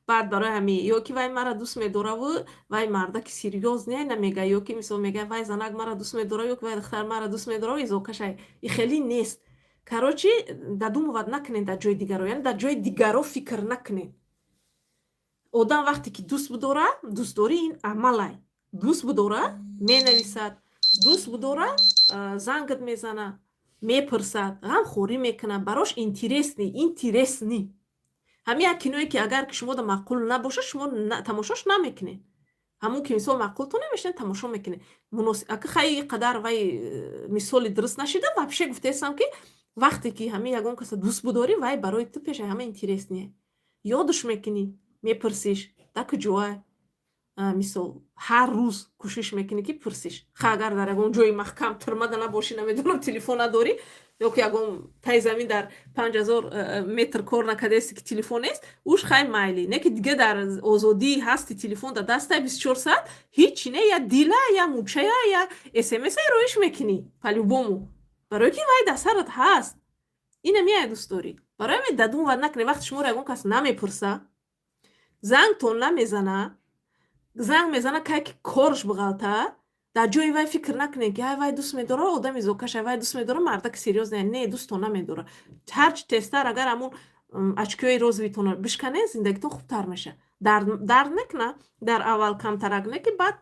Баъд барои ҳамин ё ки вай мара дӯст медораву вай мардаки серьёзный намега, ё ки мисол мега, вай занак мара дӯст медора, ё ки вай духтар мара дӯст медора, изокашай и хеле нест. Короче, додумывать накунед дар ҷои дигаро, яъне дар ҷои дигаро фикр накунед. Одам вақте ки дӯст бидора, дӯстдорӣ ин амалай. Дӯст бидора, менависад, дӯст бидора, зангат мезана, мепурсад, ғамхорӣ мекунад, барош интересный, интересный. Ҳамин як киное ки агар ки шумода маъқул набошад, шумо тамошош намекунед. Ҳамун ки мисол маъқултон намешавад, тамошо мекунед. Ака, хай, қадар вай мисоли дуруст нашида. Вообще гуфтаестам, ки вақте ки ҳамин ягон каса дӯст бидорӣ, вай барои ту пеши ҳама интересный е, ёдуш мекунӣ, мепурсиш, дар куҷоа. Мисол, ҳар рӯз кӯшиш мекунӣ, ки пурсиш. Ха, агар дар ягон ҷои маҳкам тирмада набошӣ, намедонам, телефон надорӣ, ё ки ягон таи замин дар 5000 метр кор накардаести, ки телефон нест, уш хай, майли. Не ки дига дар озодӣ ҳасти, телефон дар дастай 24 саат, ҳичи не, я дила, я мучая, я смса роиш мекунӣ по-любому, барое ки вай дар сарат ҳаст. Ина меяй дӯстдорӣ. Барои ҳамин додумывать накунед. Вақте шуморо ягон кас намепурса, зангтон намезана, занг мезана, кай ки корш биғалта, дар ҷои вай фикр накунед, ки ай, вай дӯст медора, одами зокаша, вай дӯст медора, мардаки серьёзный. Не, дӯстон намедора. Ҳарчи тезтар агар ҳамун очки ҳои розовый тонро бишканед, зиндагитон хубтар мешавад. Дард мекуна дар аввал камтарак, не ки баъд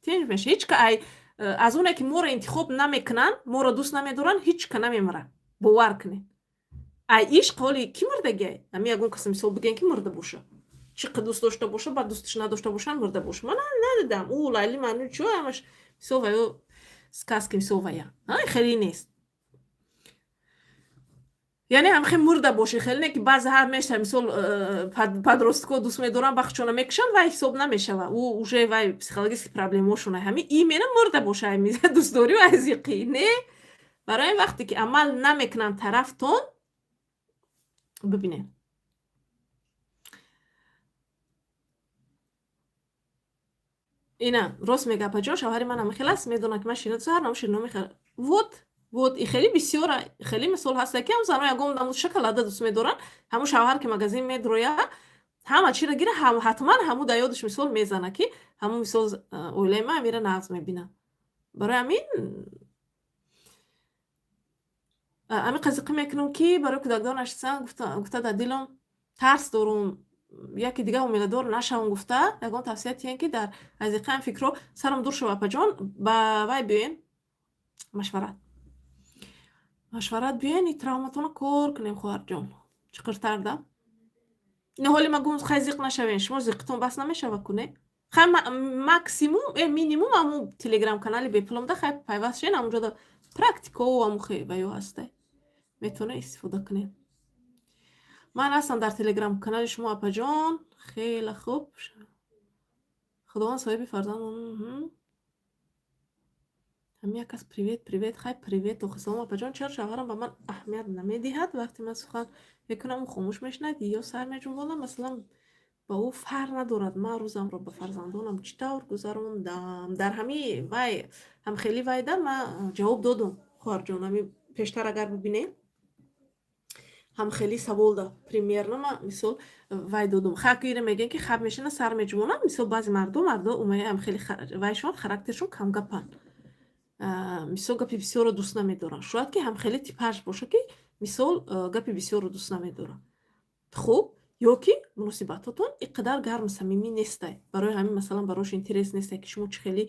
тинҷ меша. Ҳеҷ ка ай аз оне ки моро интихоб намекунанд, моро дӯст намедоранд, ҳеҷ ка намемирад, бовар кунед. Ай ишқ ҳоли кӣ мурдагиай? Ҳами ягон каса мисол бигӯем, ки мурда боша, чӣ қадр дӯст дошта боша, баъд дӯсташ надошта бошанд, мурда боша. Ман надидам. Ӯ Лайли Маҷнун чӯ, ҳамаш мисол ваё сказки, мисол вая хеле нест. Яъне ҳамхе мурда бошӣ, хеле не ки баъзе ҳар меша, мисол, подростк о дӯст медоранд, бахчона мекушанд, вай ҳисоб намешава. Ӯ уже вай психологический проблемошона. Ҳами именно мурда боша дӯстдорию азиқӣ не. Барои ин вақте ки амал намекунанд тарафтон, бибинед. Ина рост мега, апаҷон, шавҳари ман ҳамихел аст, медонад, ки ман ширина ҳар намуд ширино мехарам. Вот, вот, и хеле бисёра, хеле мисол ҳаста, ки ҳам зано ягон намуд шоколада дӯст медоранд, ҳамун шавҳар ки магазин медроя, ҳама чиро гира, ҳатман ҳамун дар ёдаш мисол мезана, ки ҳамун мисол оилаи ман амира нағз мебинад. Барои ҳамин ҳамин қазиқӣ мекунам, ки барои кӯдакдор нашисан гуфта, дар дилам тарс дорум, яке дига ҳомиладор нашавам гуфта, ягон тавсия тиҳем, ки дар азиқаам фикрҳо сарам дур шава. Апаҷон, ба вай биёен, машварат биёен, и травматонро кор кунем, хоҳарҷон, чиқиртар да. Ина ҳоли ма гум, хай, зиқ нашавен, шумо зиқитон бас намешава куне. Хай, максимум минимум ҳамун телеграм канали бепуломда, хай, пайваст шен, ҳамунҷода практикову ҳамун ва ё ҳастай, метавонед истифода кунед. Ман ҳастам дар телеграм канали шумо, апаҷон. Хеле хуб, Худованд соҳиби фарзанд. Ҳамин як кас привет, привет, хай, привет. Охи, салом, апаҷон, чаро шавҳарам ба ман аҳамият намедиҳад? Вақте ман сухан мекунам, ӯ хомӯш мешинад ё сар меҷунбонад, масалан, ба ӯ фарқ надорад ман рӯзамро ба фарзандонам чӣ тавр гузарондам. Дар ҳамин вай ҳамхели вайда ман ҷавоб додум, хоҳарҷон, ҳамин пештар агар бибинем, ҳамхели савол да примерно ман мисол вай додум. Ха, ки ира мегӯем, ки хаб мешина, сар меҷунбонад. Мисол, баъзе мардо умая ҳамхели вайшон, характершон камгапанд, мисол, гапи бисёрро дӯст намедоранд. Шояд ки ҳамхели типаж боша, ки мисол гапи бисёрро дӯст намедорад. Хуб, ё ки муносибатотон ин қадар гарму самимӣ нестай, барои ҳамин, масалан, барош интерес нестай, ки шумо чӣ хели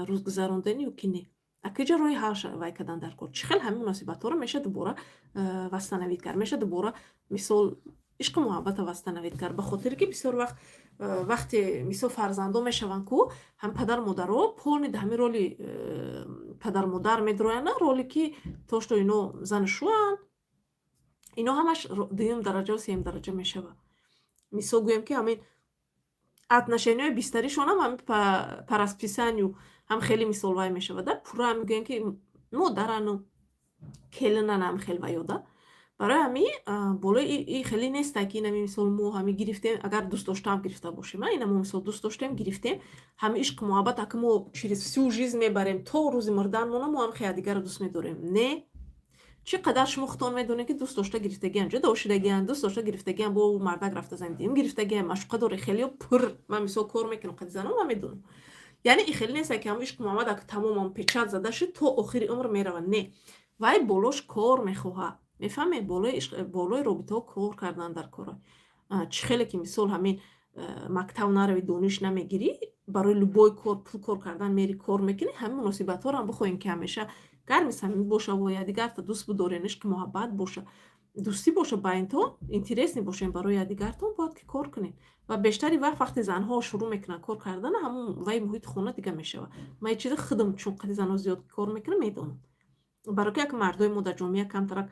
рӯз гузарондани ё ки не. Акиҷа роҳи ҳал вай кардан дар кор, чӣ хел ҳамин муносибатҳоро меша дубора восстановить кард, меша дубора, мисол, ишқу муҳаббата восстановить кард. Ба хотире ки бисёр вақт, вақте, мисол, фарзандон мешаванд ку, ҳам падару модаро полный дар ҳамин роли падару модар медроянд, на роли ки то что ино зану шӯянд. Ино ҳамаш дуюм дараҷаву сеюм дараҷа мешавад. Мисол гӯем, ки ҳамин отношения ҳои бистаришонам ҳами по расписанию ҳам хеле, мисол, вай мешавад, пурра мегӯем, ки модарану келинанам хел ваёда. Барои ҳами болои и хеле неста, ки инами, мисол, мо ҳами гирифтем, агар дӯст доштаам гирифта бошем, ина мо, мисол, дӯст доштем, гирифтем, ҳами ишқу муҳаббат ака мо через всю жизнь мебарем, то рӯзи мурданмона мо ҳам хел дигарро дӯст медорем. Не, чӣ қадар шумо худтон медонед, ки дӯст дошта гирифтагиам, ҷудо шудагиам, дӯст дошта гирифтагиам, бо мардак рафта зани гирифтагиам, машуқа доре, хелео пур. Ман, мисол, кор мекунам қади занон, ман медонам. Яъне и хеле неста, ки ҳам ишқу муҳаббат ака тамоман печать зада шуд, то охири умр меравад. Не, вай болош кор мехоҳад, мефаҳмед? Болои робитаҳо кор кардан дар кора. Чӣ хеле ки, мисол, ҳамин мактаб нарави, дониш намегирӣ, барои любой кор пул кор кардан мери, кор мекунӣ, ҳамин муносибатҳоро ҳам бихоҳем, ки ҳамеша гарми самимӣ боша, бо якдигарта дӯст бидорен, ишқи муҳаббат боша, дӯстӣ боша байнтон, интересный бошем барои якдигартон, бояд ки кор кунем. Ва бештари вақт, вақте занҳо шурӯъ мекунанд кор кардана, ҳамун вай муҳити хона дига мешавад. Ман ин чиза худам, чун қади занҳо зиёд кор мекунам, медонам. Барои ки як мардои мо дар ҷомеа камтарак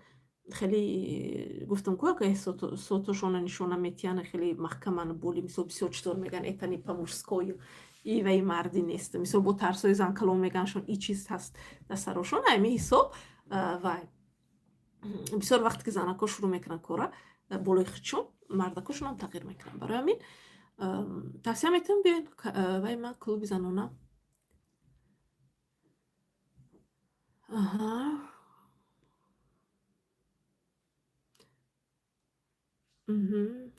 хеле, гуфтам ку, як эҳсосотошона нишона метиҳанд, хеле маҳкаман, боли, мисол, бисёр чизор мегӯянд: «Это не по-мужскому», и вай мардӣ нест. Мисол, бо тарсои занкалон меганшон, и чиз ҳаст дар сарошон. Ҳамин ҳисоб вай бисёр вақте ки занако шурӯъ мекунанд кора болои худшон, мардакошонам тағйир мекунанд. Барои ҳамин тавсия метавон, биёед вай ман, клуби занона. Аҳа.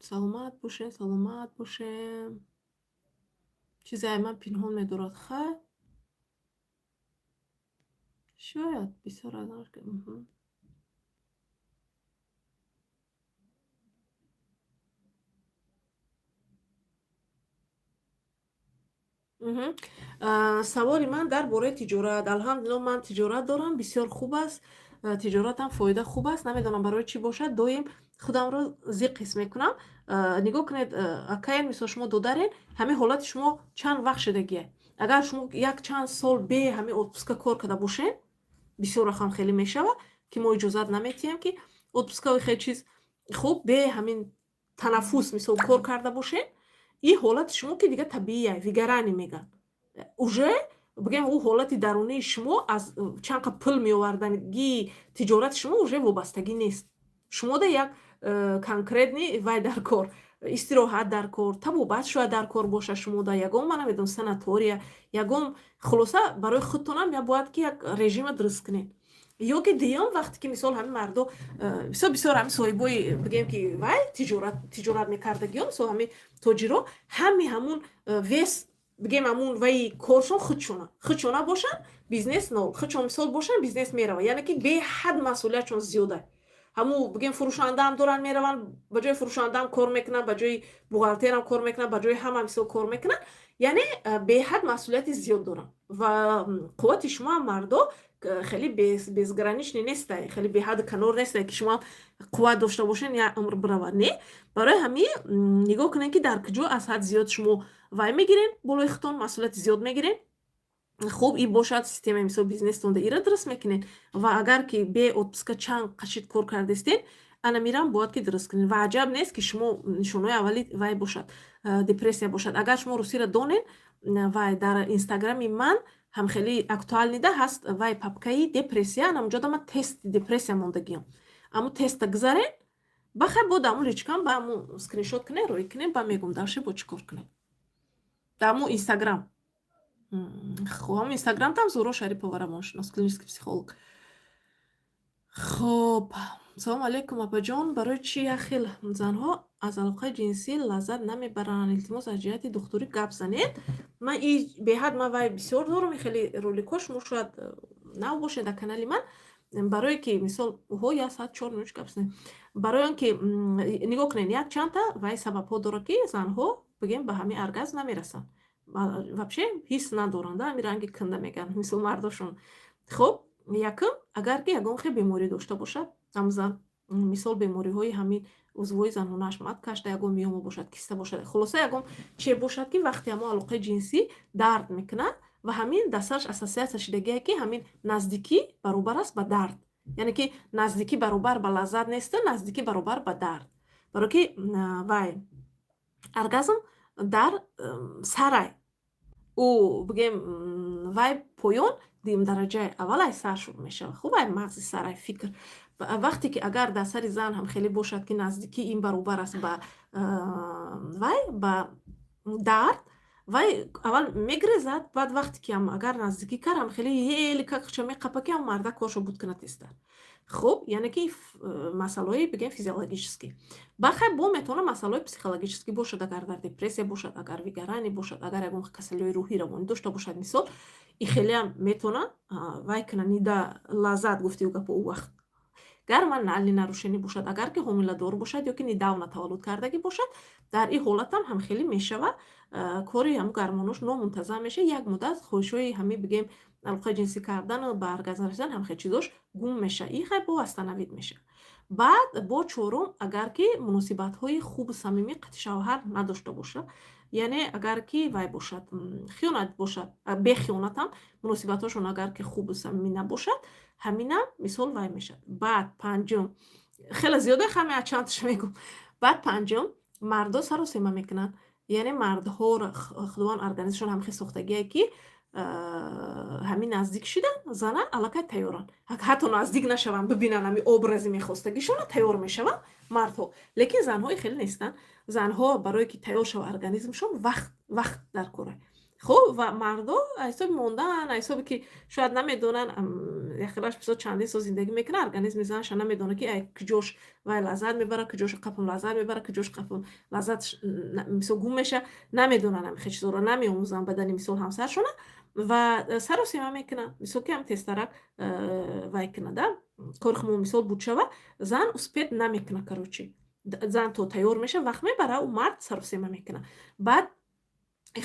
Саломат бошед, саломат бошем. Чизе ай ман пинҳон медорад, хайр? Шояд бисёр аз. Мгм. Мгм. Саволи ман дар бораи тиҷорат. Алҳамдулилло, ман тиҷорат дорам, бисёр хуб аст. Тиҷоратам фоида хуб аст. Намедонам, барои чӣ бошад, доим худамро зиқ ҳис мекунам. Нигоҳ кунед, акаен, мисол, шумо додарен, ҳамин ҳолати шумо чанд вақт шудагие? Агар шумо як чанд сол бе ҳамин отпуска кор карда бошед, бисёр вақтам хеле мешавад, ки мо иҷозат наметиҳем, ки отпуска хел чиз. Хуб, бе ҳамин танаффус, мисол, кор карда бошед, ин ҳолати шумо ки дига табиия, выгорание мегӯянд. Уже бигӯем, ӯ ҳолати дарунии шумо аз чанд қа пул меовардагии тиҷорати шумо уже вобастагӣ нест. Шумода як конкретный вай дар кор, истироҳат дар кор, табобат шояд дар кор бошад шумода, ягон, ман намедонам, санатория, ягон, хулоса, барои худтонам я бояд ки як режима дуруст кунед. Ё ки дуюм, вақте ки, мисол, ҳамин мардо бисёр бисёр ҳамин соҳибои, бигӯем ки, вай тиҷорат мекардагиё, мисол, ҳамин тоҷиро, ҳами ҳамун вес, бигем, ҳамун ваи коршон худшона бошанд, бизнес нол, худшон, мисол, бошанд, бизнес меравад. Яъне ки беҳад масъулиятшон зиёда. Ҳамун, бигем, фурӯшандаам доранд, мераванд, ба ҷои фурӯшандаам кор мекунанд, ба ҷои бухгалтерам кор мекунанд, ба ҷои ҳама, мисол, кор мекунанд. Яъне беҳад масъулияти зиёд доранд ва қуввати шумо, мардо, хеле безграничный нестай, хеле беҳаду канор нестай, ки шумо қувват дошта бошед, як умр биравад. Не, барои ҳамин нигоҳ кунед, ки дар куҷо аз ҳад зиёд шумо вай мегирен, болои худтон масъулияти зиёд мегирен. Хуб, и бошад системаи, мисол, бизнестонда ира дуруст мекунед. Ва агар ки бе отпуска чанд қашид кор кардастед, ана мирам бояд ки дуруст кунед. Ва аҷаб нест, ки шумо нишонаҳои аввали вай бошад, депрессия бошад. Агар шумо русиро донед, вай дар инстаграми ман ҳам хеле актуальный да ҳаст, вай папкаи депрессия, ана унҷода ман тести депрессия мондагиам. Аму теста гузарен, бахай, бо даму личкам ба аму скриншот кунед, роӣ кунед, ба мегум дальше бо чӣ кор кунед. Даму инстаграм. Хоб, ҳамун инстаграм там Зуҳро Шарипова, равоншинос, клинический психолог. Хоб, салому алейкум, апаҷон. Барои чӣ як хел занҳо аз алоқаи ҷинсӣ лаззат намебаранд? Илтимос, аз ҷиҳати духтурӣ гап занед. Ман и беҳад, ман вай бисёр дорам, хеле роликҳо, шумо шояд нав бошед дар канали ман. Барое ки, мисол, ҳо, 1 соат 4 минут гап занем. Барои он ки, нигоҳ кунед, як чандта вай сабабҳо дорад, ки занҳо, бигем, ба ҳамин оргазм намерасанд, вообще ҳис надоранд, ҳамин ранги канда мегӯянд, мисол, мардошон. Хуб, якум, агар ки ягон хел беморӣ дошта бошад ҳам зан, мисол, бемориҳои ҳамин узвҳои занонаш, маткашда ягон миома бошад, киста бошад, хулоса, ягон че бошад, ки вақти ҳамон алоқаи ҷинсӣ дард мекунад ва ҳамин дар сараш ассоциатсия шидагие, ки ҳамин наздикӣ баробар аст ба дард. Яъне ки наздикӣ баробар ба лаззат неста, наздикӣ баробар ба дард. Барое ки вай Оргазм дар сарай, ӯ бигем, вай поён, дуюм дараҷаи аввал ай сар шурӯъ мешавад. Хуб, ай мағзи сарай, фикр. Вақте ки агар дар сари зан ҳам хеле бошад, ки наздикӣ ин баробар аст ба вай, ба дард, вай аввал мегрезад. Баъд вақте ки ҳам агар наздикӣ кард, ҳам хеле еле как ча меқапа, ки ҳам марда коршо буд кунад тезтар. Хуб, яъне ки масъалаҳои, бигем, физиологический. Бахай бо метавона масъалаҳои психологический бошад: агар дар депрессия бошад, агар выгорание бошад, агар ягон касалиҳои рӯҳӣ, равонӣ дошта бошад, мисол, и хелеам метавона вай кунад, не да лаззат гуфтиу гапо. Ӯ вақт гормональный нарушение бошад, агар ки ҳомиладор бошад ё ки недавно таваллуд кардагӣ бошад, дар ин ҳолатам ҳам хеле мешавад. Кори ҳамн гормонош номунтазам мешавад. Як муддат хоҳишҳои ҳамин, бигем, алоқаи ҷинсӣ кардану ба оргазм расидан, ҳамхел чизош гум мешавад. Ин хай бо восстановить мешавад. Баъд бо чорум, агар ки муносибатҳои хубу самимӣ қати шавҳар надошта бошад, яъне агар ки вай бошад, хиёнат бошад, бехиёнатам муносибатҳошон агар ки хубу самимӣ набошад, ҳаминам мисол вай мешавад. Баъд панҷум, хеле зиёда, ҳаме чандташа мегӯм. Баъд панҷум, мардо саросема мекунанд. Яъне мардҳоро Худованд организмшон ҳамхел сохтагие, ки ҳамин наздик шидан зана, аллакай тайёранд. Ҳатто наздик нашаванд, бибинанд ҳами образи мехостагишона, тайёр мешаванд мардҳо. Лекин занҳои хеле нестанд. Занҳо барое ки тайёр шава организмшон, вақт дар кора. Хуб, ва мардо ҳисоби мондан, ҳисобе ки шояд намедонанд, яхелаш бисёр чандин сол зиндагӣ мекунад, организми занша намедонад, ки куҷош вай лаззат мебарад, куҷош қапам лаззат мебарад, куҷош қапам лаззат мисол гум мешавад. Намедонанд, ҳамихел чизоро намеомӯзанд бадани, мисол, ҳамсаршона ва саросема мекунанд. Мисол, ки ҳам тезтарак вай кунада, кори хумо, мисол, буд шава, зан успеть намекунад. Короче, зан то тайёр мешавад, вақт мебарад, ӯ мард саросема мекунад. Баъд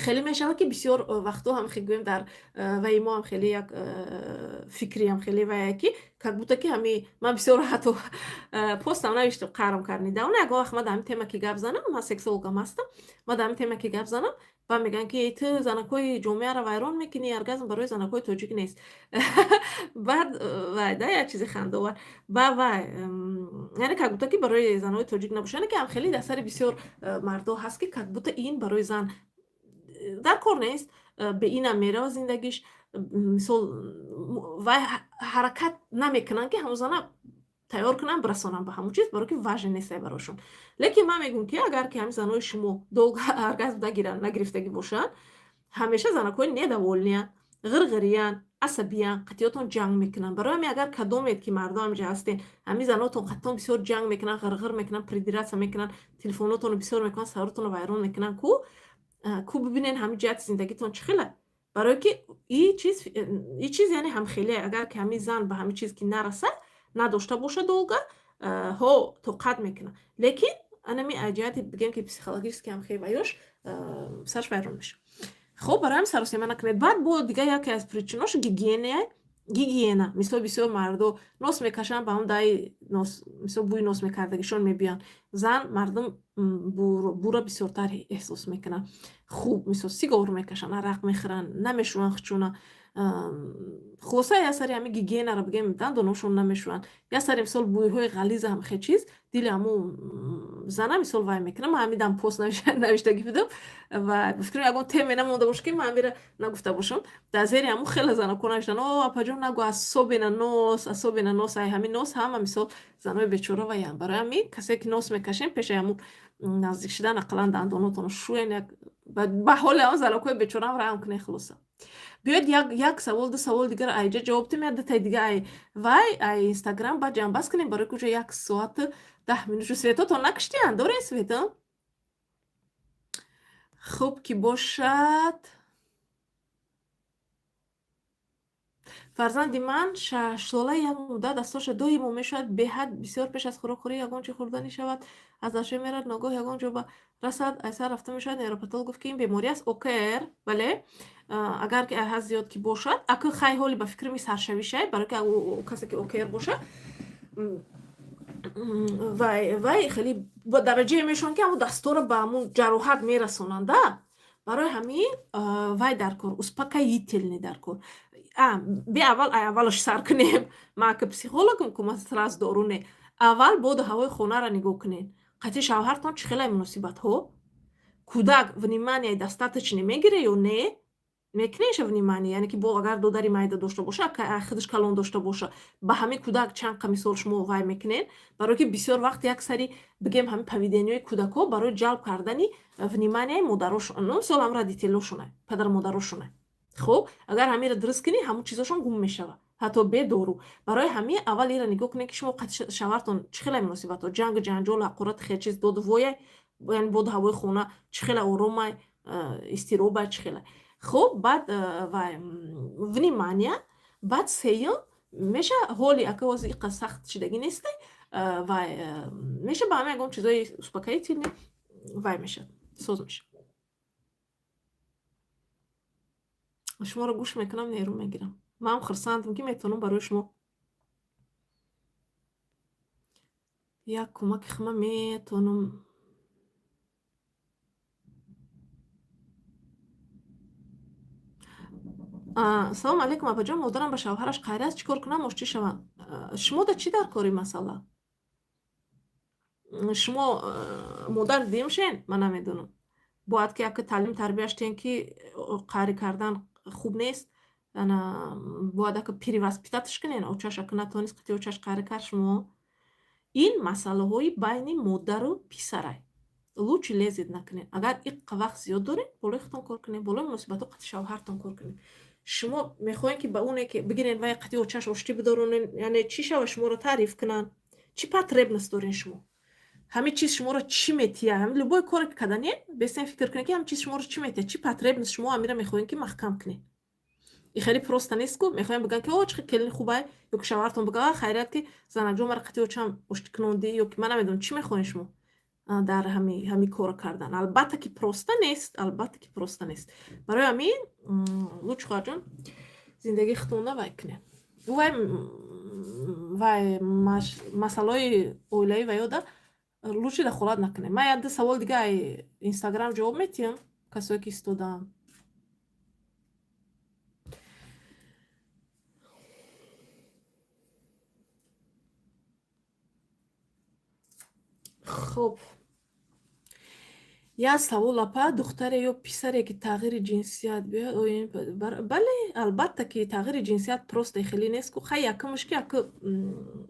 хеле мешавад, ки бисёр вақтҳо ҳам хел гӯем, дар ваи мо ҳам хеле як фикри ҳам хеле вая, ки как будто ки ҳами ман бисёр ҳатто постам навиштам, қарм кард недавно. Ягон вақт ман дар ҳамин тема ки гап занам, ман сексологам ҳастам, ман дар ҳамин тема ки гап занам, ба мегӯянд, ки ту занакҳои ҷомеаро вайрон мекунӣ, оргазм барои занакҳои тоҷик нест. Баъд вай да як чизи хандаовар ба вай, яъне как будто ки барои занҳои тоҷик набошад. Яъне ки ҳам хеле дар сари бисёр мардҳо ҳаст, ки как будто ин барои зан дар кор нест, бе инам мерава зиндагиш. Мисол, вай ҳаракат намекунанд, ки ҳамон зана тайёр кунанд, бирасонанд ба ҳамон чиз, барое ки важный нестай барошон. Лекин ман мегӯям, ки агар ки ҳамин занҳои шумо долго оргазм нагиранд, нагирифтагӣ бошанд, ҳамеша занакҳои недовольный янд, ғирғириянд, асабиянд, қатиётон ҷанг мекунанд. Барои ҳамин, агар кадомед ки мардо ҳаминҷа ҳастен, ҳамин занотон қатиётон бисёр ҷанг мекунанд, ғирғир мекунанд, придираться мекунанд, телефонотонро бисёр мекунанд, саротонро вайрон мекунанд, ку бибинен ҳамин ҷиҳати зиндагитон чӣ хела. Барое ки и чиз, яъне ҳамхеле, агар ки ҳамин зан ба ҳамин чиз ки нарасад, надошта бошад, долго ҳо тоқат мекунад, лекин анами ҷиҳати, бигем, ки психологически ҳамхел ваёш сарш вайрон мешавад. Хуб, барои ҳамин саросема накунед. Баъд бо дигар яке аз причинош гигиена. Мисол, бисёр мардо нос мекашанд, ба ҳам даи нос, мисол, бӯи нос мекардагишон мебиёянд. Зан мардум бура бисёртар эҳсос мекунанд. Хуб, мисол, сигор мекашанд, арақ мехӯранд, намешӯянд хучуна. Хулоса, як сари ҳамин гигиенаро, бигем, дандоношон намешӯянд, як сари, мисол, бӯйҳои ғализа, ҳамхел чиз дили ҳамун зана, мисол, вай мекунад. Ман ҳамин пост навиштагӣ будам ва фикр ягон теме намонда бошад, ки ман ҳамира нагуфта бошам. Дар зери ҳамун хеле занако навиштанд: «О, апаҷон, нагу, особенно нос, особенно нос». Ай ҳамин нос ҳама, мисол, занои бечора ваянд. Барои ҳамин, касе ки нос мекашем, пеши ҳамун наздик шидан ақаллан дандонотонро шӯен, як ба ҳоли ҳамон занакҳои бечораам раҳм кунед. Хулоса, биёед, як савол, ду савол дигар айҷа ҷавоб дим, як дутаи дига ай вай, ай Инстаграм, баъд ҷамъбаст кунем, барои ки уже 1 соату 10 минут шуд. Светотон накиштиянд? Дорем свето? Хуб ки бошад. Фарзанди ман 6 сола як муддат дастоша доимо мешавад, беҳад бисёр. Пеш аз хӯрокхӯрӣ ягон чи хӯрданӣ шавад, аз дастшӯӣ меравад, ногоҳ ягон ҷо ба расад, айсар рафта мешавад. Невропатолог гуфт, ки ин беморӣ аст, ОКР. Бале, агар ки ҳаз зиёд ки бошад, аку хай ҳоли ба фикри ми саршавишай, барои ки касе ки ОКР бошад, вай хеле ба дараҷае мешаванд, ки ҳамун дастора ба ҳамун ҷароҳат мерасонанда. Барои ҳамин вай дар кор, успокоительный дар кор. Би аввал ай аввалаш сар кунем. Ман ка психологам ку, ман сразу дору не. Аввал боду ҳавои хонаро нигоҳ кунед. Қатъи шавҳартон чӣ хелай муносибатҳо? Кӯдак внимание достаточно мегире ё не? Мекунеша внимание, яъне ки бо агар додари майда дошта боша, худаш калон дошта боша, ба ҳамин кӯдак чанд қа, мисол, шумо вай мекунед? Барое ки бисёр вақт як сари, бигем, ҳамин поведение ҳои кӯдакҳо барои ҷалб кардани внимание и модарошон, ну, мисол, ҳам родитель ошона, падару модарошона. Хуб, агар ҳаминро дуруст кунӣ, ҳамун чизошон гум мешавад, ҳатто бе дору. Барои ҳамин аввал ира нигоҳ кунед, ки шумо шавҳартон чӣ хела муносибатҳо: ҷангу ҷанҷол, ҳақорат, хел чиз, доду воя, яъне боду ҳавои хона чӣ хела оромай, изтиробай, чӣ хела. Хуб, баъд вай внимание, баъд сеюм меша. Ҳоли ака ҳозир иқа сахт шидагӣ нестай, вай меша, ба ҳама ягон чизои успокоительный вай мешавад, соз мешавад. Шуморо гӯш мекунам, нерӯ мегирам. Манам хурсандам, ки метавонам барои шумо як кӯмаки хама метавонам. Салому алейкум, апаҷон. Модарам ба шавҳараш қайр аст, чӣ кор кунам, оштӣ шаванд? Шумо да чӣ дар кори масъала? Шумо модар димшен? Ман намедонам. Бояд ки яке таълим тарбияш тиҳен, ки қаҳрӣ кардан хуб нест. Ана бояд ака перевоспитать ш кунен. Очаш ака натавонист, қати очаш қаҳрӣ кард. Шумо ин масъалаҳои байни модару писарай, лучше лезть накунед. Агар иққа вақт зиёд доред, болои худтон кор кунед, болои муносибатҳо қати шавҳартон кор кунед. Шумо мехоҳед, ки ба оне ки бигирен, вай қати очаш оштӣ бидоронен, яъне чӣ шава, шуморо таъриф кунанд? Чӣ потребность дорен шумо? Ҳамин чиз шуморо чӣ метиҳад? Ҳамин любой коре ки карданед, бестен фикр кунед, ки ҳамин чиз шуморо чӣ метиҳад, чӣ потребность шумо ҳамира мехоҳед, ки маҳкам кунед. И хеле просто нест ку. Мехоҳем бигӯям, ки о, чӣ келини хубай, ё ки шавҳартон бигӯ: хайрият, ки занаҷон мара қати очам оштӣ кунондӣ, ё ки ман намедонам, чӣ мехоҳед шумо дар ҳамин корро кардан. Албатта, ки просто нест, албатта, ки просто нест. Барои ҳамин лучше, хоҳарҷон, зиндагии худтонда вай кунед. Вай масъалаҳои оилавӣ ва ёда лучше дахолат накунед. Ман як ду савол дига ай Инстаграм ҷавоб метиҳам, касое ки истодаанд. Хуб, як савол, апа: духтаре ё писаре, ки тағйири ҷинсият биёяд? Бале, албатта, ки тағйири ҷинсият просто хеле нест ку. Хай, якумаш, ки ака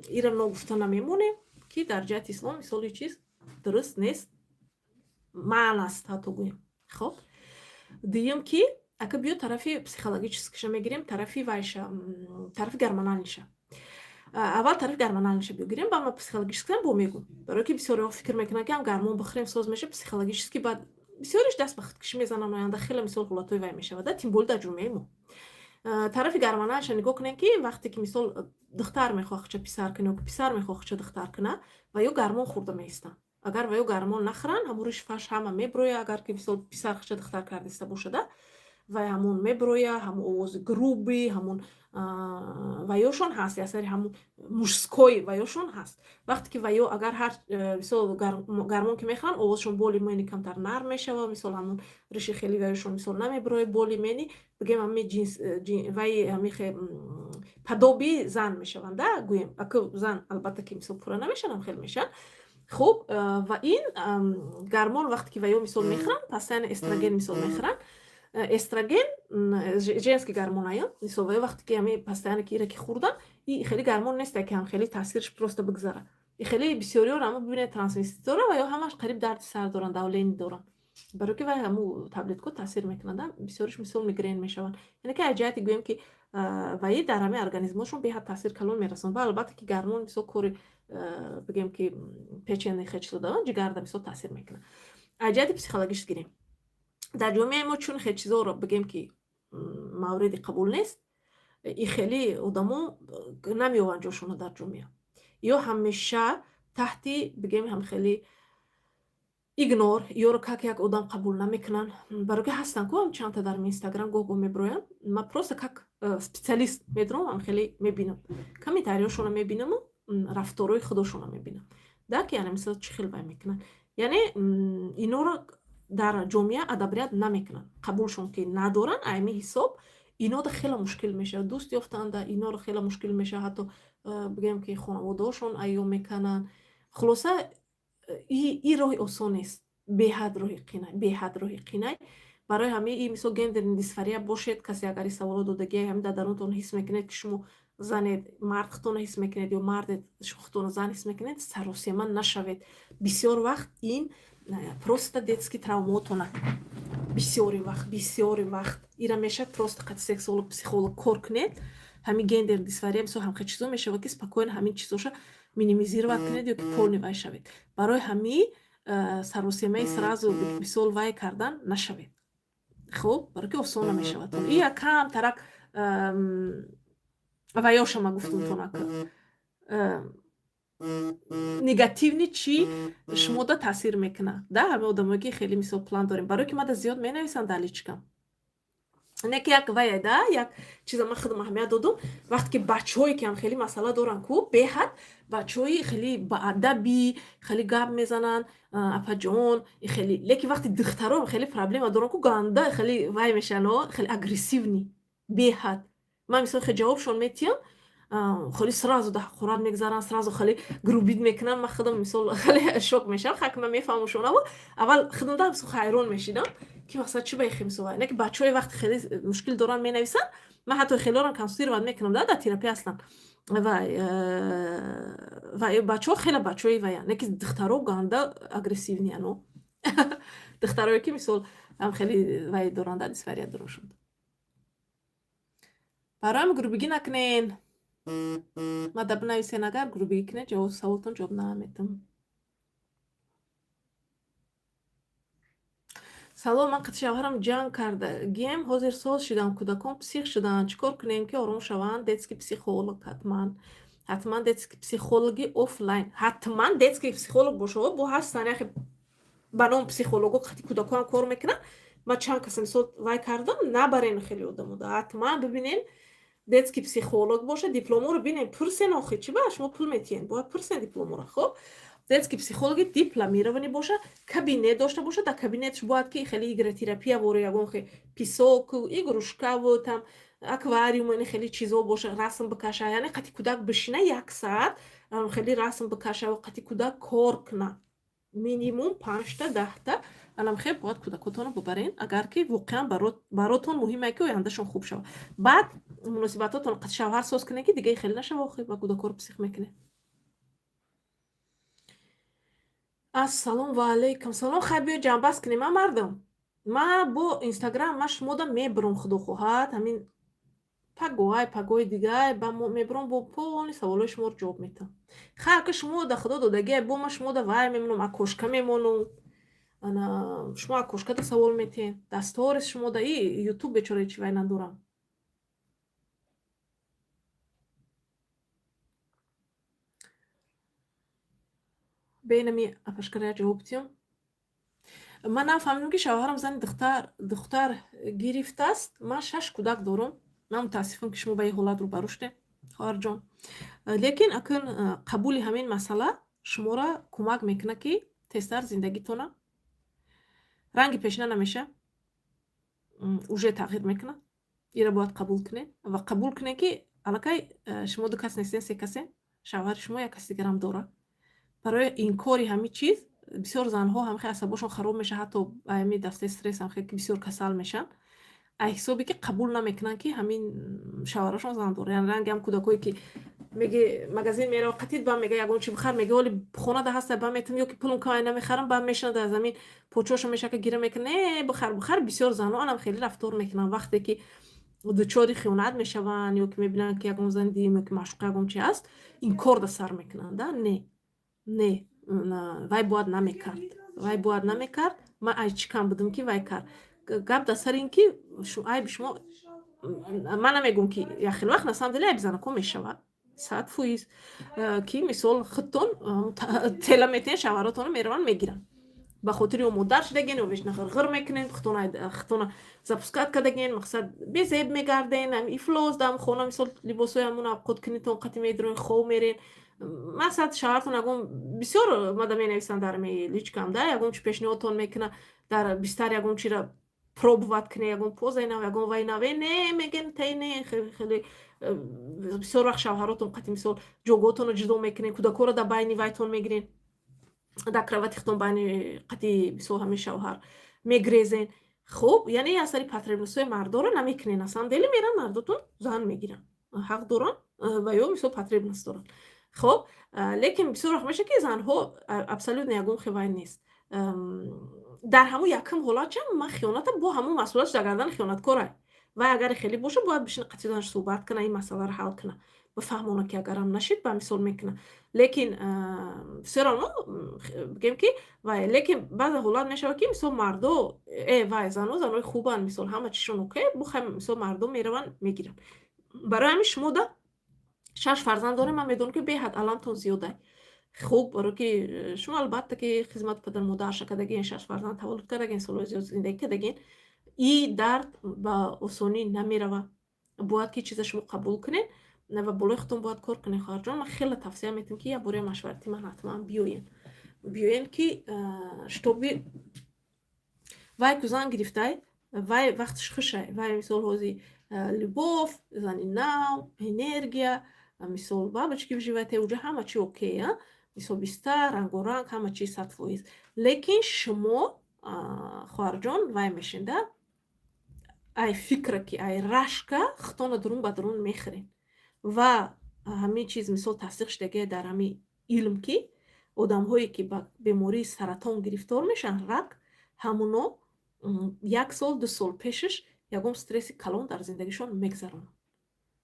ира ногуфта намемонем, ки дар ҷиҳати ислом, мисоли, чиз дуруст нест, маън аст ҳатто гӯем. Хоб, дуюм, ки ака биё тарафи психологический ша мегирем, тарафи вайша, тарафи гормональный ша. Аввал тарафи гормональный ша бигирем, ба ма психологический бо мегӯм, барое ки бисёриҳо фикр мекунанд, ки ҳам гормон бихӯрем, соз меша. Психологически баъд бисёриш даст ба худкушӣ мезананд оянда, хеле, мисол, ҳолатҳои вай мешавад, тем более дар ҷомеаи мо. Тарафи гормональный ша нигоҳ кунем, ки вақте ки, мисол, духтар мехоҳад худша писар кунад ё писар мехоҳад худша духтар кунад, ва ё гормон хӯрда меистанд. Агар ва ё гормон нахӯранд, ҳамун ришфаш ҳама меброяд. Агар ки, мисол, писар худша духтар кардиста бошада, вай ҳамун меброяд, ҳамун овози грубый, ҳамун ваёшон ҳаст, асари ҳамун мужской ваёшон ҳаст. Вақте ки ваё агар ҳар мисол гормон ки мехӯранд, овозшон более-менее камтар нарм мешавад, мисол, ҳамун риши хели ваёшон, мисол, намеброяд, более-менее, бигем, ҳами ҷинс вай ҳами подобии зан мешаванд, да, гӯем. Аку зан, албатта, ки, мисол, пурра намешаванд, хел мешаванд. Хуб, ва ин гормон вақте ки ваё, мисол, мехӯранд, постоянно эстроген, мисол, мехӯранд, эстроген женский гормон ая. Мисол, ваё вақте ки ҳами постоянно ки ира ки хӯрдан, и хеле гормон нест, ки ҳам хеле таъсираш просто бигзара. И хеле бисёриёро ҳама бибинед, трансвестит ора, ва ё ҳамаш қариб дарди сар доранд, давление доранд, барои ки вай ҳаму таблетко таъсир мекунад. Бисёриш, мисол, мигрен мешаванд. Яъне ки аз ҷиҳати, гӯем, ки ваи дар ҳамаи организмошон беҳад таъсир калон мерасонад. Ва албатта, ки гормон, мисол, кори, бигем, ки печени хел чизо доранд, ҷигарда, мисол, таъсир мекунад. Аз ҷиҳати психологически гирем, дар ҷомеаи мо чун хел чизоро, бигем, ки мавриди қабул нест, и хеле одамо намеёванд ҷошона дар ҷомеа, ё ҳамеша таҳти, бигем, ҳам хеле игнор, ёро как як одам қабул намекунанд. Барои ки ҳастанд ку чандта дар Инстаграм гоҳ-гоҳ мебироянд. Ман просто как специалист медурам, ам хеле мебинам, комментарий ҳошонро мебинаму рафторҳои худошонро мебинам, да, ки яъне, мисол, чӣ хел вай мекунанд. Яъне иноро дар ҷомеа одобрять намекунанд, қабулшон ки надоранд. Ами ҳисоб инода хеле мушкил мешавад дӯст ёфтанда, иноро хеле мушкил мешавад, ҳатто, бигӯем, ки хонаводаҳошон айём мекунанд. Хулоса, и роҳи осон нест. Беҳад роҳи қинай, беҳад роҳи қинай. Барои ҳамин и мисол гендерный дисфория бошед, касе агар и саволо додагия, ҳамин дар дарунтон ҳис мекунед, ки шумо занед, мард худтонро ҳис мекунед ё мардед, худтонро зан ҳис мекунед, саросема нашавед. Бисёр вақт ин просто детский травмотона. Бисёри вақт, бисёри вақт ира мешавад просто қати сексолог, психолог кор кунед. Ҳамин гендер дисфория, мисол, ҳамхел чизо мешавад, ки спокойно ҳамин чизоша минимизировать кунед ё ки полный вай шавед. Барои ҳамин саросемаи сразу мисол вай кардан нашавед. Хуб, барои ки осон намешавад. И камтарак ваёша ма гуфтумтона, негативный чӣ шумода таъсир мекунад да ҳамин одамое, ки хеле мисол план дорем. Барое ки мада зиёд менависанд дар личкам, не ки як вая да як чиза ман худам аҳамият додум. Вақте ки бачаҳое ки ҳам хеле масъала доранд ку, беҳад бачаҳои хеле баадаби, хеле гап мезананд, апаҷон хеле. Лекин вақте духтарон хеле проблема доранд ку, ганда хеле вай мешаванд, хеле агрессивный беҳад. Ман мисол хеле ҷавобшон метиҳам, хеле сразу да ҳақорат мегзаранд, сразу хеле грубить мекунанд. Ман худам мисол хеле шок мешавам. Ха, ки ман мефаҳмам шонаву аввал худам да мисол ҳайрон мешидам, ки мақсад чӣ ба хе мисол. Не ки бачаҳое вақте хеле мушкил доранд, менависанд, ман ҳатто хелорам консультировать мекунам да, дар терапия ҳастам. Вай вай бачаҳо хеле бачаҳои ваян, не ки духтаро ганда агрессивный яно, духтарое ки мисол ҳам хеле вай доранд, дисфория дорашон. Бароям грубигӣ накунен. Мада бинависен, агар грубигӣ кунед, ҷавоб саволтон ҷавоб наметам. Салом, ман қати шавҳарам ҷанг кардагием, ҳозир соз шидам, кӯдакон псих шуданд. Чӣ кор кунем, ки ором шаванд? Детский психолог ҳатман, ҳатман детский психологи офлайн, ҳатман детский психолог бошад. Бо ҳастанд яхе ба ном психолого, қати кӯдакоам кор мекунанд. Ман чанд каса мисол вай кардам, набарен хеле одамода. Ҳатман бибинен, детский психолог бошад, дипломоро бинен, пурсен. Охи чӣ ба шумо пул метиҳен, бояд пурсен дипломоро. Хоб, детский психологи дипломированный бошад, кабинет дошта бошад. Дар кабинетш бояд ки хеле игротерапия вори, ягон хе песоку, игрушкаву, там аквариум, ини хеле чизо боша, расм бикаша, яъне қати кӯдак бишина, як саат хеле расм бикаша, қати кӯдак кор куна, минимум панҷта, 10та. Анам хел бояд кӯдакотонро бубарен, агар ки воқеан баротон муҳиме, ки ояндашон хуб шавад. Баъд муносибатотон қати шавҳар соз кунед, ки дигаи хеле нашава, охи ба кӯдакоро псих мекунед. Ассалом ва алайкум салом. Хай, биё ҷамъбаст кунем, а мардум. Ма бо Инстаграм ма шумода мебурам, худо хоҳад, ҳамин пагоҳай, пагоҳи дигай ба мебурам, бо полный саволҳои шуморо ҷавоб метиҳам. Хай, ака, шумо да худо додагиай, бо ма шумода вай мемонам, окошка мемонам. Ана шумо окошкада савол метиҳед, дар сторис шумода и Ютуб бечора ҳечи вай надорам. Бенами апашкара ҷавоб диҳам. Ман нафаҳмидам, ки шавҳарам зани духтар гирифтааст. Ман шаш кӯдак дорам. Ман мутаассифам, ки шумо ба ин ҳолат рӯбарӯ шудем, хоҳарҷон. Лекин акун қабули ҳамин масъала шуморо кӯмак мекунад, ки тезтар зиндагитона ранги пешина намеша, уже тағйир мекунад. Ира бояд қабул кунед ва қабул кунед, ки аллакай шумо ду кас нестен, се касен, шавҳари шумо як каси дигарам дорад. Барои инкори ҳамин чиз бисёр занҳо ҳам хеле асабошон хароб мешавад, ҳатто ҳами дастаи стресс ҳам хеле бисёр касал мешаванд, аз ҳисобе ки қабул намекунанд, ки ҳамин шавҳарашон зан дорад. Яъне ранги ҳам кӯдакое, ки меги магазин мерава, қатид ба мега, ягон чи бихар, мега, оли хонада ҳаста, ба метам ё ки пулум камай, намехарам. Ба мешинад, аз ҳамин почоша мешака, гира мекунад, не, бихар, бихар. Бисёр занҳо анам хеле рафтор мекунанд, вақте ки дучори хиёнат мешаванд ё ки мебинанд, ки ягон зани дуюм ё ки маъшуқа ягон чи ҳаст, инкор да сар мекунанд да. Не, не, вай бояд намекард, вай бояд намекард, ман ай чӣ кам будам, ки вай кард. Гап дар сари ин ки айби шумо ман намегӯм, ки як хел вақт на самом деле айби занако мешавад 100%, ки мисол худтон тела метиҳен, шавҳаротонро мераванд, мегиранд, ба хотири ё модар шудаген, ё вечно ғирғир мекунен, худтона запускать кардаген, мақсад безеб мегарден, ифлос дам хона, мисол либосҳои ҳамун авқот кунитон, қати медироен, хов мерен. Мақсад шавҳартон ягон бисёр мада менависанд дар личкам да, ягон чи пешниҳодтон мекуна, дар бистар ягон чира пробовать куне, ягон позаи нав, ягон вай наве, не меген, тай не. Хеле бисёр вақт шавҳаротон қати мисол ҷоготонро ҷудо мекунен, кӯдакҳоро дар байни вайтон мегирен. Дар кровати худтон байни қати, мисол, ҳамин шавҳар мегрезен. Хуб, яъне аз сари потребностҳои мардоро намекунен. На самом деле меран, мардотон зан мегиранд, ҳақ доранд ва ё, мисол, потребност доранд. Хоб, лекин бисёр вақт мешавад, ки занҳо абсолютно ягон хевай нест. Дар ҳамун якум ҳолатчам ман хиёната бо ҳамун масъулиятш дар гардани хиёнаткорай. Вай агаре хеле боша, бояд бишина, қатъи занаш суҳбат кана, ин масъаларо ҳал кана, бифаҳмона, ки агарам нашид, ба мисол, мекуна. Лекин всё равно бигем, ки вай, лекин баъзе ҳолат мешавад, ки, мисол, мардо вай занҳо занои хубанд, мисол, ҳама чизшон окей, бухай, мисол, мардо мераванд, мегиранд. Барои ҳамин шумо да шаш фарзанд дорем, ман медонам, ки беҳад аламтон зиёдай. Хуб, барое ки шумо, албатта, ки хизмати падару модарша кардагин, шаш фарзанд таваллуд кардагин, солҳои зиёд зиндагӣ кардагин, и дард ба осонӣ намеравад. Бояд ки чиза шумо қабул кунед ва болои худтон бояд кор кунед. Хоҳарҷон, ман хеле тавсия метиҳам, ки як бори машварати ман ҳатман биёен, биёен, ки чтобы вай ку зан гирифтай, вай вақтиш хушай, вай, мисол, ҳози любовь, зани нав, энергия, мисол, бабочки в животе, уҷа ҳама чи окей, мисол, бистар рангоранг, ҳама чи 100%. Лекин шумо, хоҳарҷон, вай мешин да, ай фикра, ки ай рашка худтонро дурун ба дурун мехӯрен. Ва ҳамин чиз, мисол, тасдиқ шудагие дар ҳамин илм, ки одамҳое, ки ба бемории саратон гирифтор мешаванд, рак, ҳамуно як сол, 2 сол пешаш ягон стресси калон дар зиндагишон мегзаронанд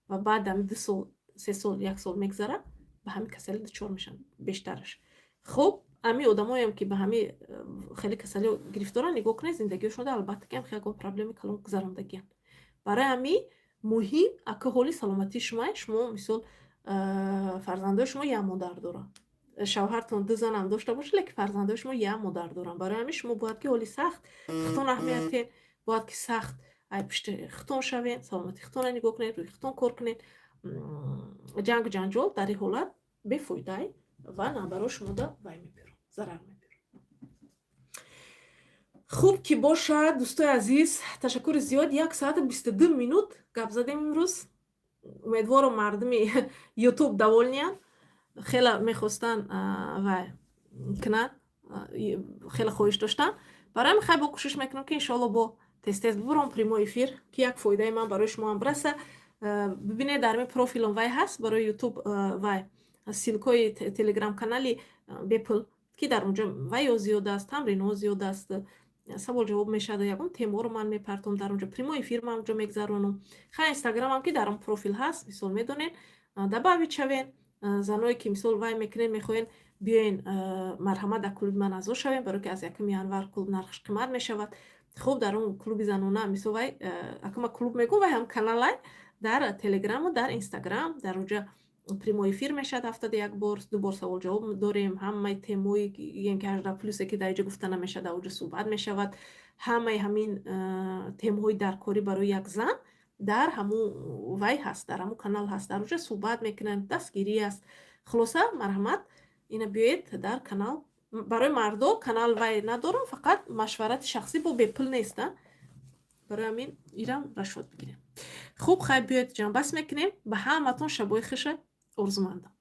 ва баъд ҳами 2 сол, 3 сол, як сол мегзара, ба ҳамин касалӣ дучор мешаванд бештараш. Хуб, ҳамин одамоем, ки ба ҳамин хеле касалиҳо гирифторанд, нигоҳ кунед зиндагиҳошонда, албатта, ки ҳам ягон проблеми калон гузарондагианд. Барои ҳамин муҳим ака ҳоли саломатии шумо. Шумо, мисол, фарзандои шумо як модар доранд, шавҳартон ду занам дошта бошад, лекин фарзандои шумо як модар доранд. Барои ҳамин шумо бояд, ки ҳоли сахт худтон аҳамият диҳед, бояд, ки сахт ай пишти худтон шавед, саломатии худтонро нигоҳ кунед, рӯи худтон кор кунед. Ҷангу ҷанҷол дар ин ҳолат бефоидай ва наоборот шумода вай мебиёрад, зарар мебиёрад. Хуб ки бошад, дӯстои азиз, ташаккури зиёд. 1 саату 22 минут гап задем имрӯз. Умедворам, мардуми Ютуб довольныянд. Хеле мехостанд вай кунанд, хеле хоҳиш доштанд. Барои ҳамин, хай, бо кӯшиш мекунам, ки иншоалло бо тез тез бибурам прямой эфир, ки як фоидаи ман барои шумоам бираса. Бибинед, дар ҳамин профилам вай ҳаст, барои Ютуб вай ссылкои Телеграм-канали бепул, ки дар онҷо вайё зиёд аст, тамринҳо зиёд аст, савол ҷавоб мешавад, ягон темаро ман мепартом дар онҷо, прямой эфир ман онҷо мегзаронам. Хай, Инстаграмам, ки дар он профил ҳаст, мисол, медонед, добавить шавен. Заное, ки, мисол, вай мекунед, мехоҳед, биёен, марҳамат, дар клуби ман аъзо шавем, барое ки аз 1 январ клуб нархаш қимат мешавад. Хуб, дар он клуби занона, мисол, вай акама клуб мегӯм, вай ҳам каналай дар Телеграму дар Инстаграм. Дар онҷа прямой эфир мешавад ҳафтада як бор, ду бор, савол ҷавоб дорем. Ҳамаи темои ки 18 плюсе, ки дар инҷа гуфта намешавад, дар онҷа суҳбат мешавад. Ҳамаи ҳамин темаҳои даркорӣ барои як зан дар ҳамун вай ҳаст, дар ҳамун канал ҳаст. Дар онҷа суҳбат мекунанд, дастгирӣ аст. Хулоса, марҳамат, ина биёед дар канал. Барои мардо канал вай надорам, фақат машварати шахсӣ бо бепул нест. Барои ҳамин ирам расчёт бигирем. Хуб, хай, биёед, ҷамъбаст мекунем. Ба ҳаматон шабои хуша орзумандам.